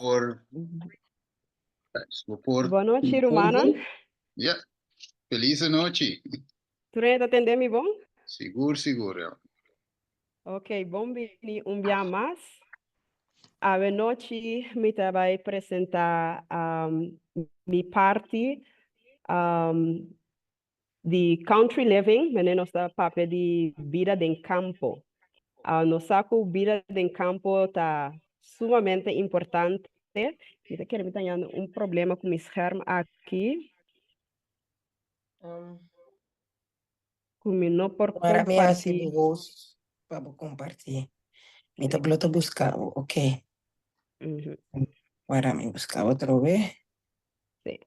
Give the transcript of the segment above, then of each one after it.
Por bo por Bon nochi, rumannan. Ja, felis anochi. Tur hende ta tende mi bon? Sigur, sigur, ja. Ok, bon bini un bia mas. Awe nochi mi ta bai presentá mi parti di country living, mene nos ta papia di bida den kampo. Nos sa ku bida den kampo ta sumamente importante. Mi ta kere mi ta hañando un problema ku mi scherm aki. Ku mi no por Mara mi hasi kompartí. bo host pa bo kompartí. Mi ta blota buska bo, ok. Mara mi buska bo atrobe. Sí.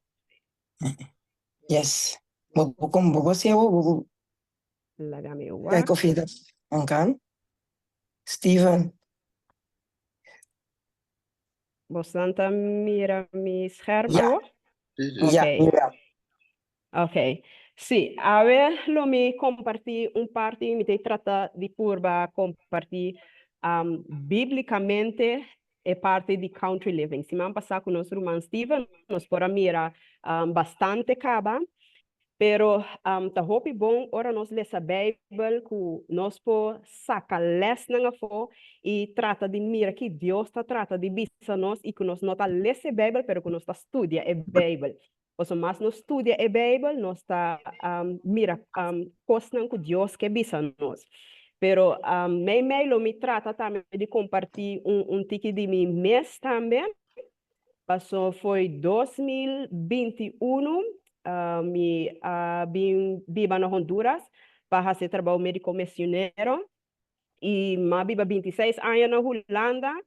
Yes. Bo bo kom bo bo siya bo bo bo Laga mi kay wak. kofi ta ankan. Steven. Bosnan ta mira mi scherm Ja. awo? Sí, sí. Ja, Ok. mira. Ok. Sí, awe lo mi kompartí un parti, mi ta trata di purba kompartí bíblikamente e parti di country living. Siman pasá ku nos ruman Steven nos por a mira bastante kaba, pero ta hopi bon ora nos lesa Beibel ku nos por saka lèsnan afó i trata di mira ki Dios ta trata di bisa nos i ku nos no ta lesa e Beibel pero ku nos ta studia e Beibel. Pasobra mas nos studia e Beibel, nos ta mira kosnan ku Dios ke bisa nos. Pero meimei lo mi trata tambe di kompartí un tiki di mi mes tambe. Pasobra fo'i 2021 mi a bin biba na Honduras pa hasi trabou médiko misionero. I m'a biba 26 aña na Hulanda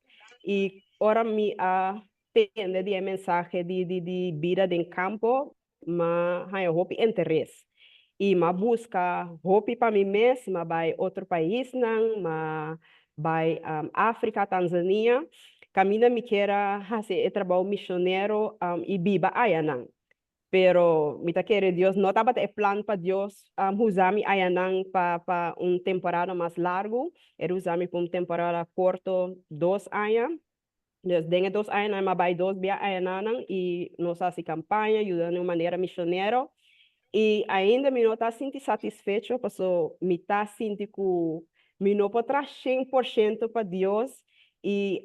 i ora mi a tende di e mensahe di di di bida den kampo m'a haña hopi interes i m'a buska hopi pa mi mes, m'a bai otro paisnan, m'a bai Afrika, Tanzania, kaminda mi kier a hasi e trabou misionero i biba ayanan. Pero mi ta kere Dios no tabata e plan pa Dios usa mi ayanan pa pa un temporada mas largu. El usa mi pa un temporada korto, 2 aña. Dus den e 2 añanan mi a bai dos bia ayananan i nos a hasi kampaña, yuda den un manera misionero. I ainda mi no ta sinti satisfecho paso mi ta sinti ku mi no por traha 100% pa Dios i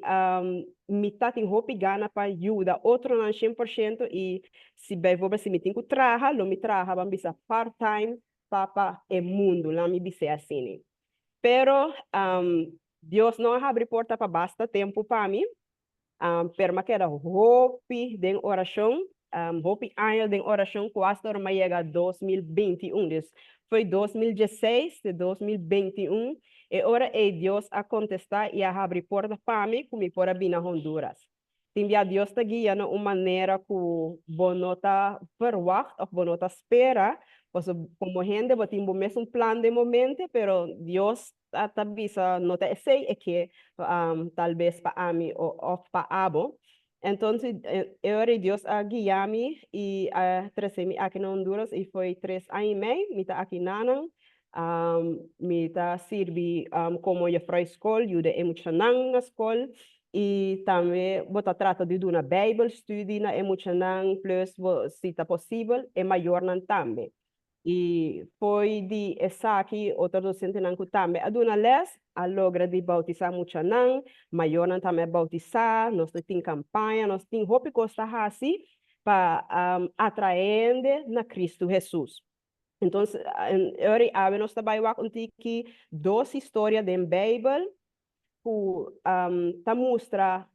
mi ta tin hopi gana pa yuda otronan 100% i si bijvoorbeeld si mi tin ku traha, lo mi traha ban bisa part time pa pa e mundu, laat mi bis'é asina. Pero Dios no a habri porta pa basta tempu pa mi, pero mi a keda hopi den orashon, hopi aña den orashon ku asta ora mi a yega 2021. Dus fo'i 2016 te 2021 e ora ei Dios a kontestá i a habri porta pa mi ku mi por a bini na Honduras. Tin bia Dios ta guia na un manera ku bo no ta verwacht òf bo no ta spera, pasobra komo hende bo tin bo mes un plan den bo mente, pero Dios ta ta bisa no ta esei e ke tal bes pa ami òf pa abo. Entonces e ora ei Dios a guia mi i a trese mi aki na Honduras i fo'i 3 aña i mei mi ta aki nanan. Mi ta sirbi komo juffrouw skol, yuda e muchanan na skol i tambe bo ta trata di duna Bijbelstudie na e muchanan plus bo si ta posibel e mayornan tambe. I fo'i di esaki otro dosentenan ku tambe a duna lès a logra di boutisá muchanan, mayornan tambe a boutisá, nos ta tin kampaña, nos tin hopi kos ta hasi pa atraé hende na Kristu Hesus. Entonces, e ora ei awe nos ta bai wak un tiki dos historia den Beibel ku ta mustra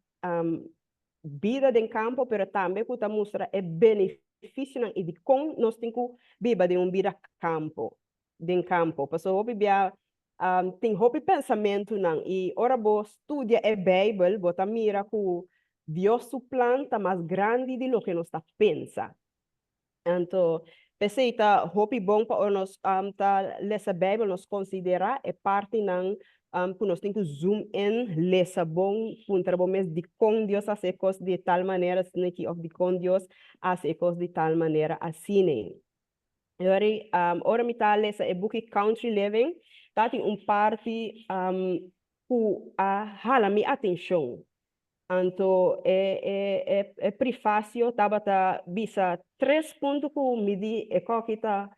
bida den kampo, pero tambe ku ta mustra e benefisionan i dikon nos tin ku biba den un bida kampo, den kampo. Pasobra hopi bia tin hopi pensamentunan i ora bo studia e Beibel bo ta mira ku Dios su plan ta mas grandi di loke nos ta pensa. Anto, p'esei ta hopi bon pa ora nos ta lesa Beibel nos konsiderá e partinan ku nos tin ku zoom in, lesa bon, puntra bo mes dikon Dios a hasi e kos di tal manera asin'aki òf dikon Dios a hasi e kos di tal manera asina. Ora ora mi ta lesa e buki Country Living tabatin un parti ku a hala mi atenshon. Anto e e e e prefacio tabata bisa tres punto ku mi di e koki ta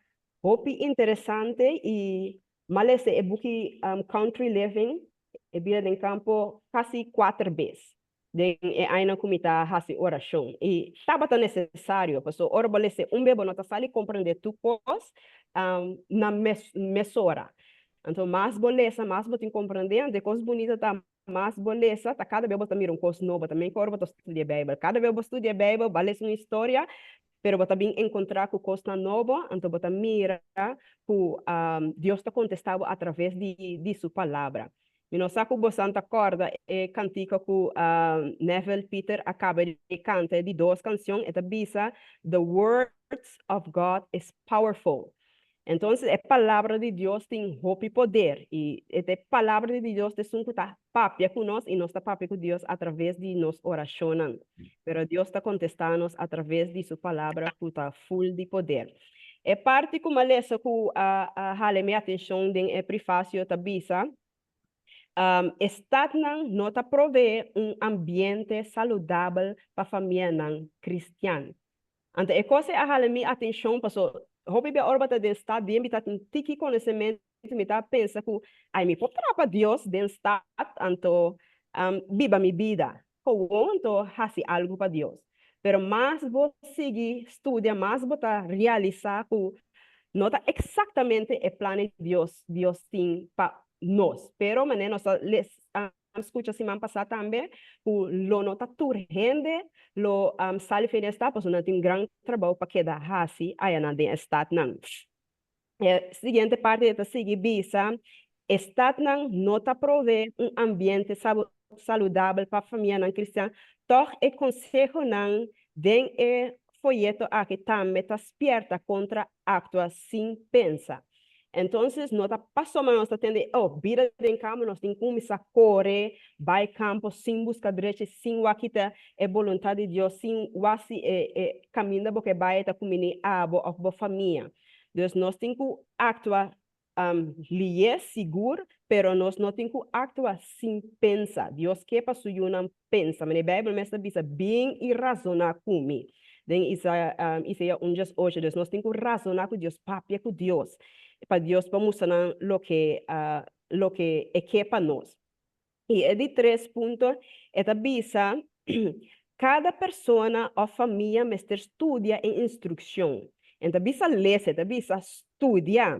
hopi interesante i m'a lesa e buki Country Living, e bida den kampo, kasi kuater bes den e añanan ku mi ta hasi orashon. I tabata nesesario, pasobra ora bo lesa un bes bo no ta sali komprendé tur kos na mesora. Anto mas bo lesa mas bo tin komprendé, anto e kos bunita ta mas bo lesa, ta kada bes bo ta mira un kos nobo. Ta mihor ora bo ta studia Beibel. Kada bes bo studia Beibel, bo a lesa un historia, pero bo ta bin enkontrá ku kosnan nobo, anto bo ta mira ku Dios ta kontestá bo atraves di su Palabra. Mi no sa ku bosan ta kòrda e kantika ku Neville Peter a kaba di kanta, e di dos kanshon, e ta bisa, The words of God is powerful. Entonces e palabra di Dios tin hopi poder i e ta e palabra di Dios ta esun ku ta papia ku nos i nos ta papia ku Dios atraves di nos orashonnan. Pero Dios ta kontestá nos atraves di su palabra ku ta ful di poder. E parti ku mi a lesa ku a hala mi atenshon den e prefasio ta bisa, E statnan no ta proveé un ambiente saludabel pa famianan kristian. Anto e kos ei a hala mi atenshon paso hopi bia ora bo ta den stat bien mi ta tin tiki konosementu mi ta pensa ku ai mi por traha pa Dios den stat anto biba mi bida kowon anto hasi algu pa Dios. Pero mas bo sigui studia mas bo ta realisa ku no ta eksaktamente e plan di Dios Dios tin pa nos. Pero manera nos a lesa skucha siman pasá tambe ku lo no ta tur hende lo sali for di e stat pasobra nan tin un gran trabou pa keda hasi ayanan den e statnan. E siguiente parti e ta sigui bisa, E statnan no ta proveé un ambiente saludabel pa famianan kristian, tòg e konsehonan den e foyeto aki tambe ta spierta kontra aktua sin pensa. Entonces no ta pasobra nos ta tende, oh, bida den kampo, nos tin kuminsá kore bai kampo sin buska drechi, sin wak kita e boluntat di Dios, sin wak si e e kaminda bo ke bai ta kumini abo òf bo famia. Dus nos tin ku aktua lié sigur, pero nos no tin ku aktua sin pensa. Dios ke pa su yunan pensa. Manera e Beibel mes ta bisa, Bin i razoná ku mi. Den Isaías un dies ocho. Dus nos tin ku razoná ku Dios, papia ku Dios, pa Dios por mustra nan loke loke e ke pa nos. I e di tres punto, e ta bisa, Kada persona òf famia mester studia e instrukshon. E no ta bisa lesa, e ta bisa studia.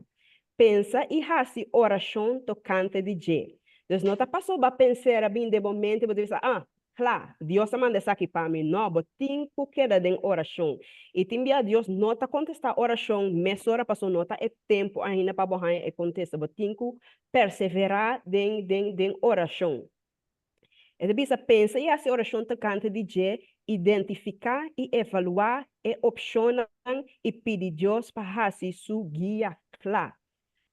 Pensa i hasi orashon tokante di dje. Dus no ta pasobra pensera bin den bo mente bo ta bisa, ah, kla, Dios a manda esaki pa mi. No, bo tin ku keda den orashon. I tin bia Dios no ta kontestá orashon mesora pasobra no ta e tempu ainda pa bo haña e kontesta. Bo tin ku perseverá den den den orashon. E ta bisa, Pensa i hasi orashon tokante di dje, identifiká i evaluá e opshonnan i pidi Dios pa hasi su guia kla.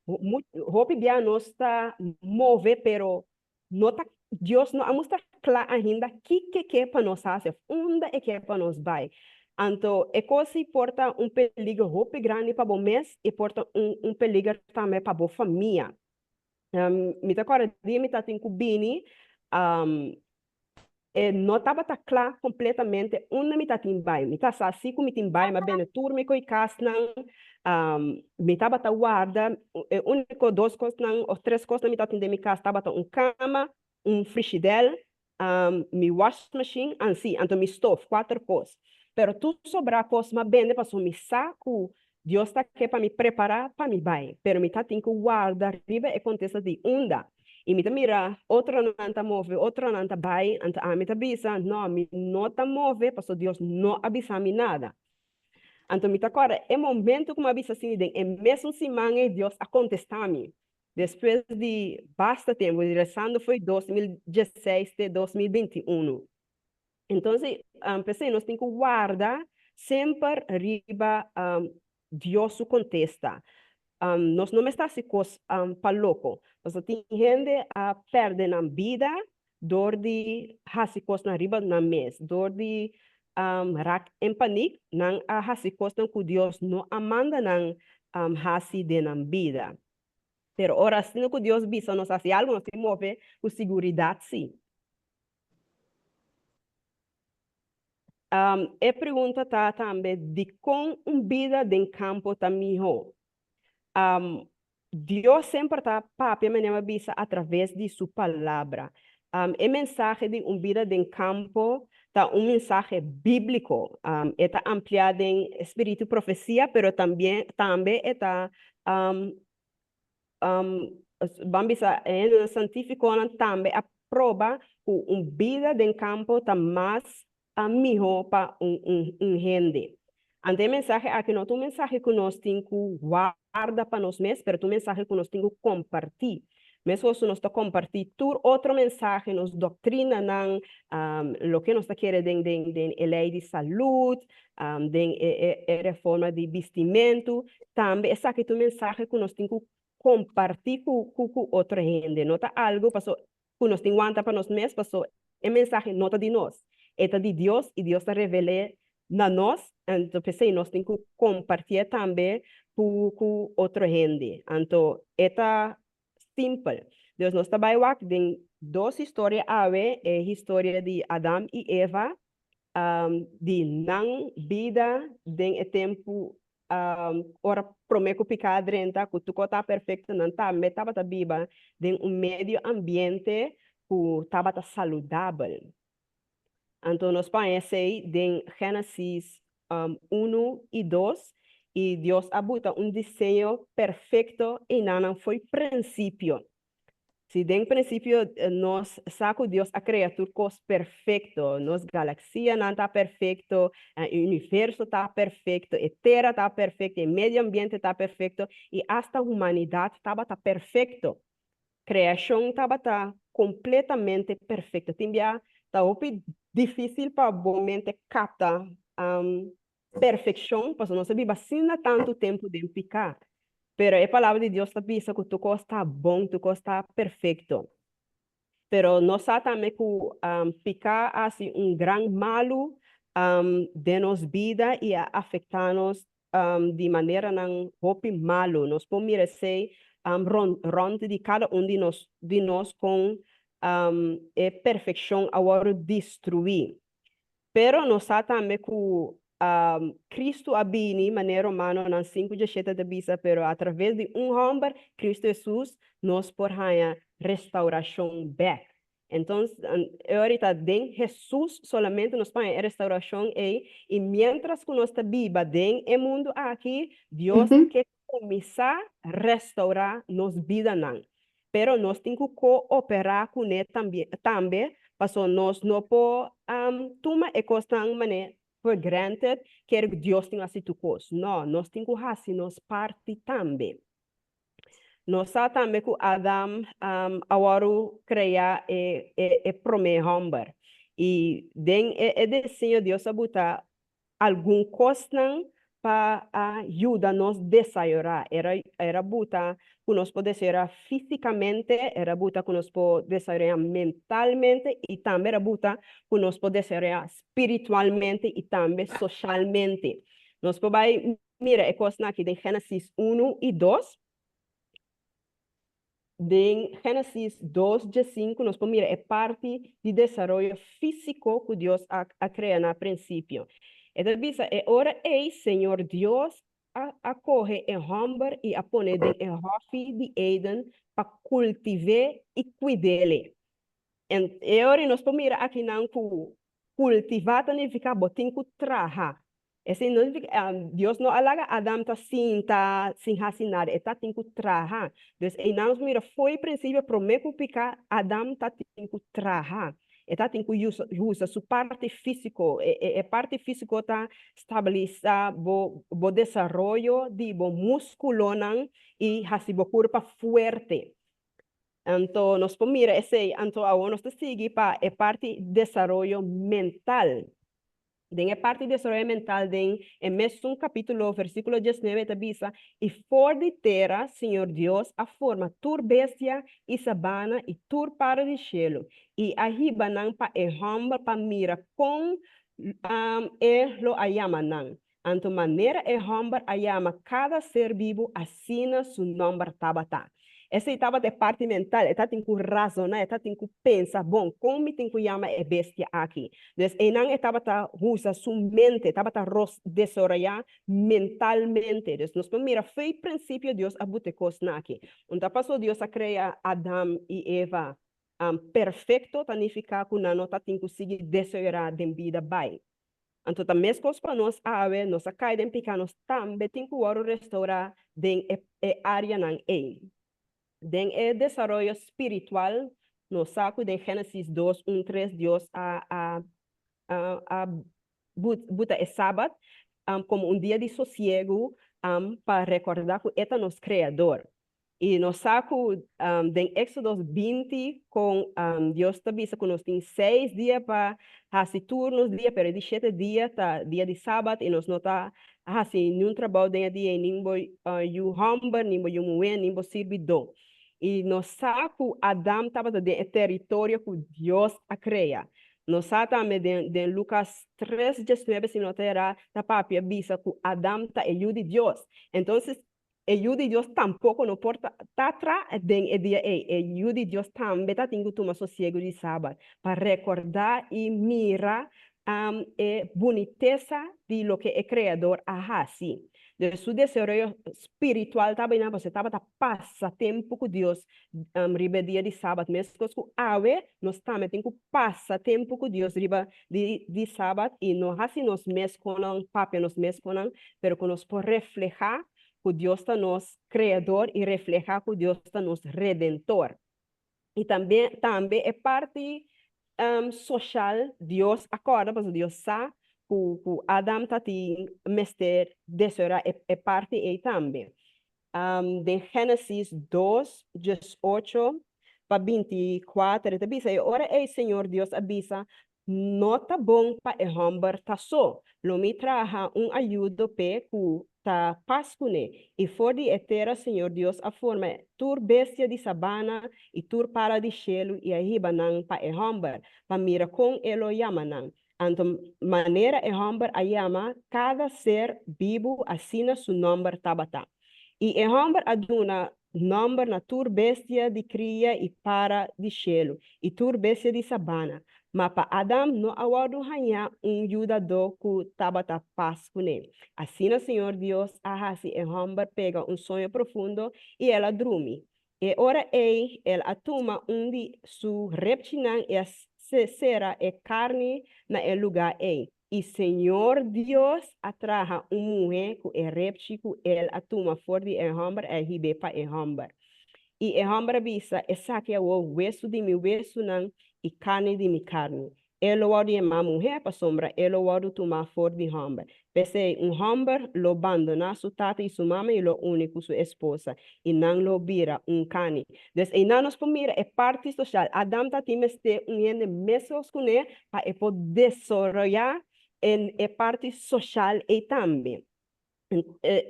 Hopi bia nos ta move pero no ta Dios no a mustra kla ainda kiko e ke pa nos hasi òf unda e ke pa nos bai. Anto e kos ei por ta un peliger hopi grandi pa bo mes i por ta un un peliger tambe pa bo famia. Mi ta kòrda dia mi tatin ku bini, e no tabata kla kompletamente unda mi tatin bai. Mi ta sa si ku mi tin bai, mi a bende tur mi ko'i kasnan, mi tabata warda, e úniko dos kosnan òf tres kosnan mi tatin den mi kas tabata un kama, un frishidèl, mi washmachine, ansi, anto mi stof, kuater kos. Pero tur sobrá kos m'a bende pasobra mi sa ku Dios ta ke pa mi prepará pa mi bai, pero mi ta tin ku warda riba e kontesta di unda. I mi ta mira otronan ta move, otronan ta bai, anto ami ta bisa, No, mi no ta move pasobra Dios no a bisa mi nada. Anto mi ta kòrda e momento ku mi a bisa asina, den e mesun siman ei Dios a kontestá mi. Despues di basta tempu, rezando foi 2016 te 2021. Entonces, p'esei nos tin ku warda semper riba Dios su kontesta. Nos no mester hasi kos pa loko, pasobra tin hende a pèrdè nan bida dor di hasi kosnan riba nan mes, dor di rak en panik, nan a hasi kosnan ku Dios no a manda nan hasi den nan bida. Pero ora asina ku Dios bisa nos hasi algu, nos tin move ku siguridat sí. E pregunta ta tambe dikon un bida den kampo ta mihó. Dios semper ta papia, manera bisa, atraves di su palabra. E mensahe di un bida den kampo ta un mensahe bíbliko. E ta ampliá den Spiritu Profesia, pero tambe e ta ban bisa, sientífiko tambe a proba ku un bida den kampo ta mas mihó pa un hende. Anto e mensahe aki no ta un mensahe ku nos tin ku warda pa nos mes, pero un mensahe ku nos tin ku kompartí. Meskos nos ta kompartí tur otro mensahe, nos doktrinanan, loke nos ta kere den lei di salú, den e reforma di bistimentu, tambe esaki ta un mensahe ku nos tin ku kompartí ku otro hende. No ta algu paso ku nos tin wanta pa nos mes, paso e mensahe no ta di nos. E ta di Dios i Dios ta revel'é na nos, anto p'esei nos tin ku kompartí tambe ku otro hende. Anto e ta simpel. Dios nos ta bai wak den dos historia awe, e historia di Adam i Eva, di nan bida den e tempu ora promé ku piká drenta, ku tur ta perfekto, nan tambe tabata biba den un medio ambiente ku tabata saludabel. Anto nos por haña den Génesis 1 i 2 i Dios a buta un diseño perfekto i nan for di prinsipio. Si den prinsipio nos sa ku Dios a krea tur kos perfekto, nos galaksianan ta perfekto, e universo ta perfekto, e tera ta perfekto, e medio ambiente ta perfekto i asta humanidat tabata perfekto. Kreashon tabata kompletamente perfekto. Tin bia ta hopi difísil pa bo mente kapta perfekshon, pasobra nos a biba asina tantu tempu den piká. Pero e palabra di Dios ta bisa ku tur kos ta bon, tur kos ta perfekto. Pero nos sa tambe ku piká a hasi un gran malu den nos bida i a afektá nos di maneranan hopi malu. Nos por mira esei rònt di kada un di nos kon e perfekshon a wòrdu destruí. Pero nos sa tambe ku Kristu a bini, manera Romanonan 5:17 ta bisa, pero atraves di un hòmber, Kristu Hesus, nos por haña restourashon bèk. Anto, awor den Hesus solamente nos por haña restourashon ei, i mientras ku nos ta biba den e mundu aki, Dios ke kuminsá restourá nos bidanan. Pero nos tin ku kooperá kuné tambe, paso nos no por tuma e kosnan manera for granted, ku Dios tin hasi tur kos. No, nos tin ku hasi nos parti tambe. Nos sa tambe ku Adam a wòrdu kreá e promé hòmber. I den e diseño Dios a buta algun kosnan pa yuda nos desaroyá. El a buta ku nos por desaroyá físikamente, el a buta ku nos por desaroyá mentalmente i tambe el a buta ku nos por desaroyá spiritualmente i tambe sosialmente. Nos por mira e kosnan aki den Génesis 1 i 2. Den Génesis 2, 5, nos por mira e parti di desaroyo físiko ku Dios a krea na prinsipio. E ta bisa, e ora ei, Señor Dios a kohe e hòmber i a pone den e hòfi di Eden pa kultiv'é i kuid'é. E ora nos por mira akinan ku kultivá ta nifiká bo tin ku traha. Esei no nifiká, Dios no a laga Adam ta sinta sin hasi nada, e tabatin ku traha. Dus e nos mira for di prinsipio promé ku piká, Adam tabatin ku traha. E tabatin ku usa su parti físiko. E parti físiko ta stabilisá bo desaroyo di bo múskulonan i hasi bo kurpa fuerte. Anto nos por mira esei, anto awor nos ta sigui pa e parti desaroyo mental. Den e parti desaroyo mental den e mesun kapítulo, versíkulo 19 ta bisa, i for di tera, Señor Dios a forma tur bestia i sabana i tur para di shelu, i a hiba nan pa e hòmber pa mira kon e lo a yama nan. Anto manera e hòmber a yama kada ser bibu, asina su nòmber tabata. Esei tabata e parti mental, e tatin ku razoná, e tatin ku pensa, bon, kon mi tin ku yama e bestia aki? Dus einan e tabata usa su mente, tabata desaroyá mentalmente. Dus nos por mira fo'i prinsipio Dios a buta e kosnan aki. Un ta paso Dios a krea Adam i Eva perfekto ta nifiká ku nan no tatin ku sigui desaroyá den bida bai. Anto ta meskos pa nos awe, nos a kai den piká, nos tambe tin ku wòrdu restourá den e e áreanan ei. Den e desaroyo spiritual, nos sa ku den Génesis 2, 1, 3 Dios a a a buta e Sabat komo un dia di sosiegu pa rekordá ku e ta nos Kreador. I nos sa ku den Éksodo 20 kon Dios ta bisa ku nos tin 6 dia pa hasi tur nos dia, pero e di shete dia ta dia di Sabat i nos no ta hasi niun trabou den e dia ei, nin bo yu hòmber, nin bo yu muhé, nin bo sirbidó. I nos sa ku Adam tabata den e teritorio ku Dios a krea. Nos sa tambe den Lukas 3, 19, si mi no ta erá, ta papia bisa ku Adam ta e yu di Dios. Entonces, e yu di Dios tampoko no por ta tra den e dia ei. E yu di Dios tambe ta tin ku tuma sosiegu di Sabat pa rekordá i mira e bunitesa di loke e Kreador a hasi. Dus su desaroyo spiritual tabata pasobra e tabata pasa tempu ku Dios riba e dia di Sabat. Meskos ku awe nos tambe tin ku pasa tempu ku Dios riba di Sabat i no hasi nos mes konan, papia nos mes konan, pero ku nos por reflehá ku Dios ta nos Kreador i reflehá ku Dios ta nos Redentor. I tambe tambe e parti soshal Dios a kòrda pasobra Dios sa ku Adam ta tin mester deseorá e parti ei tambe. Den Génesis 2, 18 pa 24 e ta bisa, E ora ei Señor Dios a bisa, No ta bon pa e hòmber ta so. Lo mi traha un ayudo p'e ku ta pas kuné. I for di e tera Señor Dios a forma tur bestia di sabana i tur para di shelu i a hiba nan pa e hòmber, pa mira kon e lo yama nan. Anto manera e hòmber a yama kada ser bibu asina su nòmber tabata. I e hòmber a duna nòmber na tur bestia di kria i para di shelu, i tur bestia di sabana. Ma pa Adam no a wòrdu hañá un yudadó ku tabata pas kuné. Asina Señor Dios a hasi e hòmber pega un soño profundo, i el a drumi. E ora ei el a tuma un di su repchinan i a sera e karni na e lugá ei. I Señor Dios a traha un muhé ku e repchi ku El a tuma for di e hòmber a hib'é pa e hòmber. I e hòmber a bisa, Esaki awor wesu di mi wesunan i karni di mi karni. E lo wòrdu yamá muhé pasobra e lo wòrdu tumá for di hòmber. P'esei, un hòmber lo bandoná su tata i su mama i lo uni ku su esposa, i nan lo bira un karni. Dus einan nos por mira e parti sosial. Adam ta tin mester un hende meskos kuné pa e por desaroyá e parti sosial ei tambe.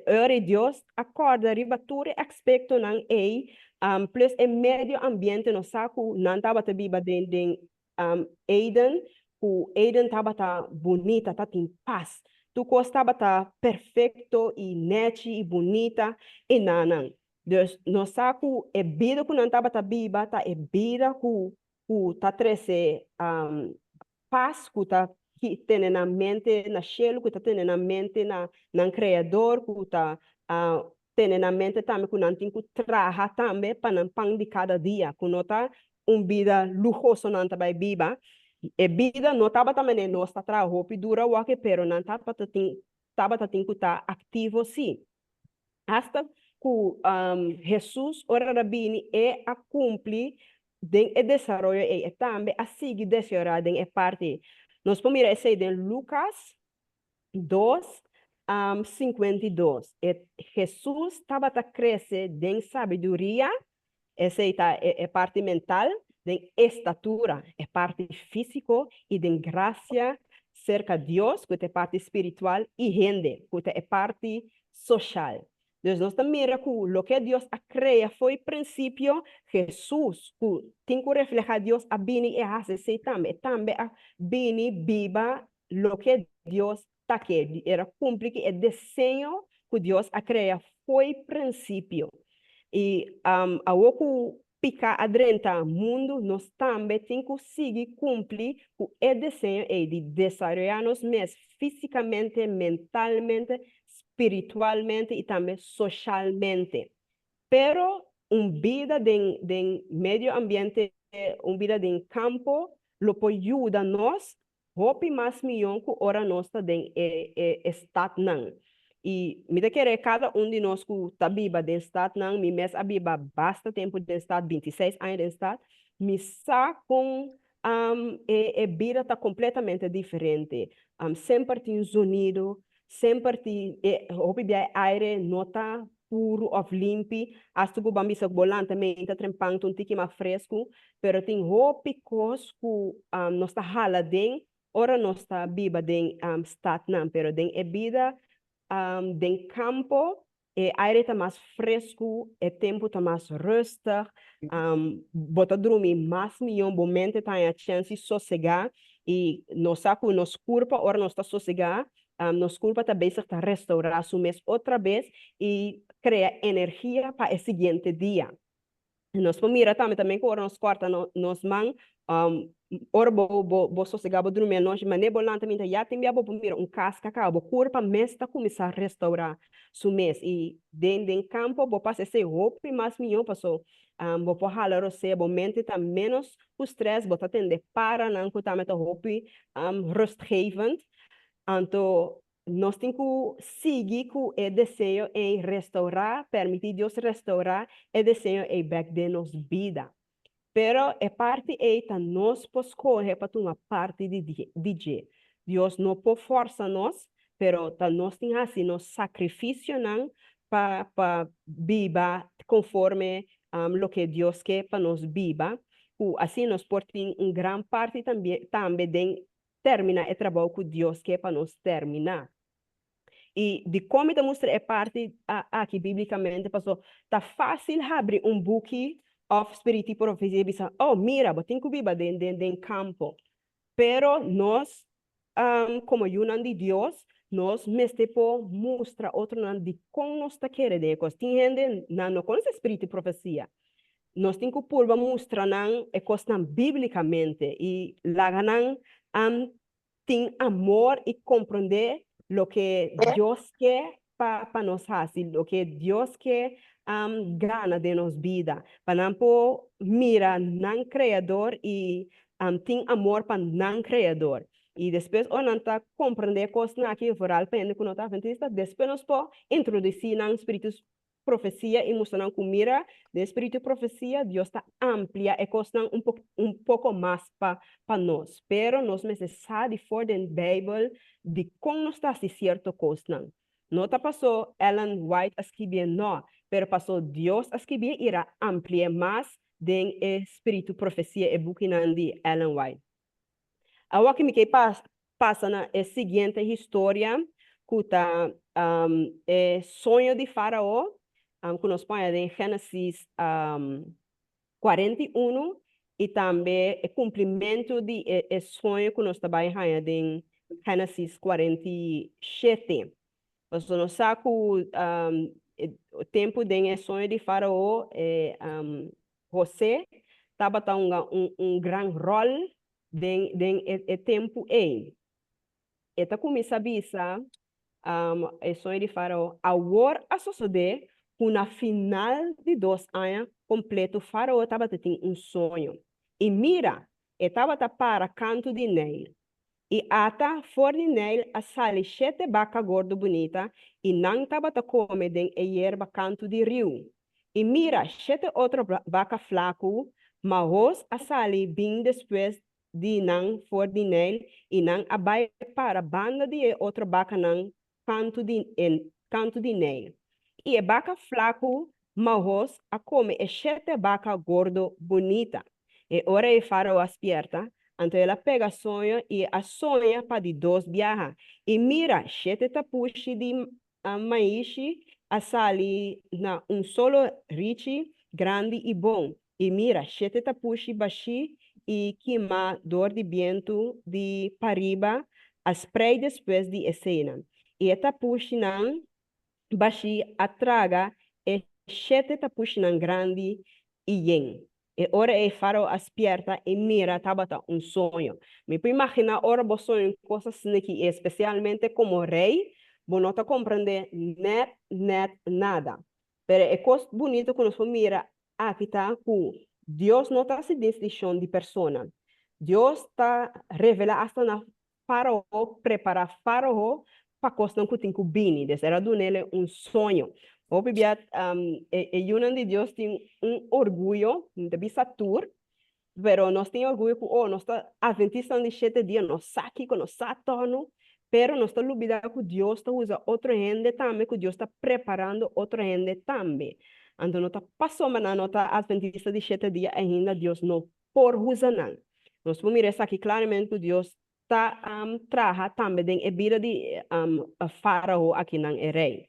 Ora i Dios a kòrda riba tur e aspektonan ei, plus e medio ambiente, nos sa ku nan tabata biba den Eden, ku Eden tabata bunita, tatin pas. Tur kos tabata perfekto i nèchi i bunita enanan. Dus nos sa ku e bida ku nan tabata biba ta e bida ku ku ta trese pas, ku ta tene nan mente na shelu, ku ta tene nan mente na nan Kreador, ku ta tene nan mente tambe ku nan tin ku traha tambe pa nan pan di kada dia, ku no ta un bida luhoso nan ta bai biba. E bida no tabata manera nos ta traha hopi duru awoki, pero nan tabata tin tabata tin ku ta aktivo si. Asta ku Hesus ora el a bini e a kumpli den e desaroyo ei, e tambe a sigui desaroyá den e parti ei. Nos por mira esei den Lukas 2, 52. E Hesus tabata krese den sabiduria, esei ta e parti mental, den estatura, e parti físiko, i den grasia serka Dios, ku ta e parti spiritual, i hende, ku ta e parti soshal. Dus nos ta mira ku loke Dios a krea fo'i prinsipio, Hesus, ku tin ku reflehá Dios, a bini i a hasi esei tambe. E tambe a bini biba loke Dios ta ke. El a kumpli ku e deseño ku Dios a krea fo'i prinsipio. I awor ku piká a drenta mundu, nos tambe tin ku sigui kumpli ku e deseño ei di desaroyá nos mes físikamente, mentalmente, spiritualmente i tambe soshalmente. Pero un bida den den medio ambiente, un bida den kampo lo por yuda nos hopi mas mihó ku ora nos ta den e e e statnan. I mi ta kere kada un di nos ku ta biba den statnan, mi mes a biba basta tempu den stat, 26 aña den stat, mi sa kon e e bida ta kompletamente diferente. Semper tin zonido, semper tin e hopi bia e aire no ta puru òf limpi, asta ku bo a bisa ku bo lanta meinta trempan ta un tiki mas fresku, pero tin hopi kos ku nos ta hala den ora nos ta biba den statnan, pero den e bida den kampo e aire ta mas fresku, e tempu ta mas rustig, bo ta drumi mas mihó, bo mente ta haña chèns di sosegá i nos sa ku nos kurpa ora nos ta sosegá Nos kurpa ta bezig ta restaurá su mes otra bes i krea energia pa e siguiente dia. Nos por mira tambe tambe ku ora nos kòrta nos man, ora bo bo bo sosegá bo drumi anochi, manera bo lanta minta ya tin bia bo por mira un kaska kaba, bo kurpa mes ta kuminsá restaurá su mes. I den den kampo bo pasa esei hopi mas mihó paso bo por hala rosea, bo mente ta ménos ku strès, bo ta tende paranan ku tambe ta hopi rustgevend. Anto nos tin ku sigui ku e deseo ei restourá, permití Dios restourá e deseo ei bèk den nos bida. Pero e parti ei ta nos por skohe pa tuma parti di di dje. Dios no por fòrsa nos, pero ta nos tin hasi nos sakrifisionan pa pa biba konforme loke Dios ke pa nos biba, ku asina nos por tin un gran parti tambe den terminá e trabou ku Dios ke pa nos terminá. I dikon mi ta mustra e parti aki bíblikamente? Pasobra ta fásil habri un buki òf spiritu di profesia i bisa, Oh, mira, bo tin ku biba den den den kampo. Pero nos, komo yunan di Dios, nos mester por mustra otronan dikon nos ta kere den e kos. Tin hende nan no konosé spiritu di profesia. Nos tin ku purba mustra nan e kosnan bíblikamente i laga nan tin amor i komprondé loke Dios ke pa pa nos hasi, loke Dios ke gana den nos bida, pa nan por mira nan Kreador i tin amor pa nan Kreador. I despues ora nan ta komprondé e kosnan aki, vooral pa hende ku no ta atventista, despues nos por introdusí nan spiritu profesia i mustra nan ku mira den spiritu profesia Dios ta amplia e kosnan un un poko mas pa pa nos. Pero nos mester sa di for den Beibel dikon nos ta hasi sierto kosnan. No ta paso Ellen White a skibié no, pero paso Dios a skibié i a ampli'é mas den e spiritu profesia e bukinan di Ellen White. Awor ki mi ke pasa na e siguiente historia ku ta e soño di Farao ku nos por haña den Génesis 41 i tambe e kumplimentu di e soño ku nos ta bai haña den Génesis 47. Pasobra nos sa ku e tempu den e soño di Farao e José tabata hunga un gran ròl den den e tempu ei. E ta kuminsá bisa e soño di Fárao, Awor a sosodé ku na final di dos aña kompleto Fárao tabata tin un soño. I mira, e tabata para kantu di Neil. I ata, for di Neil a sali shete baka gordo bunita, i nan tabata kome den e yerba kantu di riu. I mira, shete otro baka flaku mahos a sali bin despues di nan for di Neil, i nan a bai para banda di e otro bakanan kantu di e kantu di Neil. I e baka flaku mahos a kome e shete baka gordo bunita. E ora ei Fárao a spierta, anto el a pega soño i a soña pa di dos biaha, i mira, shete tapushi di maishi a sali na un solo richi grandi i bon, i mira, shete tapushi bashí i kimá dor di bientu di pariba a sprei despues di eseinan, i e tapushinan bashí a traga e. shete tapushinan grandi i yen. E ora ei Fárao a spièrta i mira, tabata un soño. Mi por imaginá ora bo soña un kos asina aki, i espesialmente komo rei, bo no ta komprendé nèt nèt nada. Pero e kos bunito ku nos por mira aki ta ku Dios no ta hasi distinshon di persona. Dios ta revelá asta na Fárao, prepará Fárao pa kosnan ku tin ku bini. Des el a dun'el un soño. Hopi bia e yunan di Dios tin un orguyo, mi ta bisa tur, pero nos tin orguyo ku oh nos ta adventistanan di shete dia, nos sa kiko, nos sa tònu, pero nos ta lubidá ku Dios ta usa otro hende tambe, ku Dios ta preparando otro hende tambe. Anto no ta pasobra nan no ta adventista di shete dia ainda Dios no por usa nan. Nos por mira esaki klaramente ku Dios ta traha tambe den e bida di Fárao akinan e rei.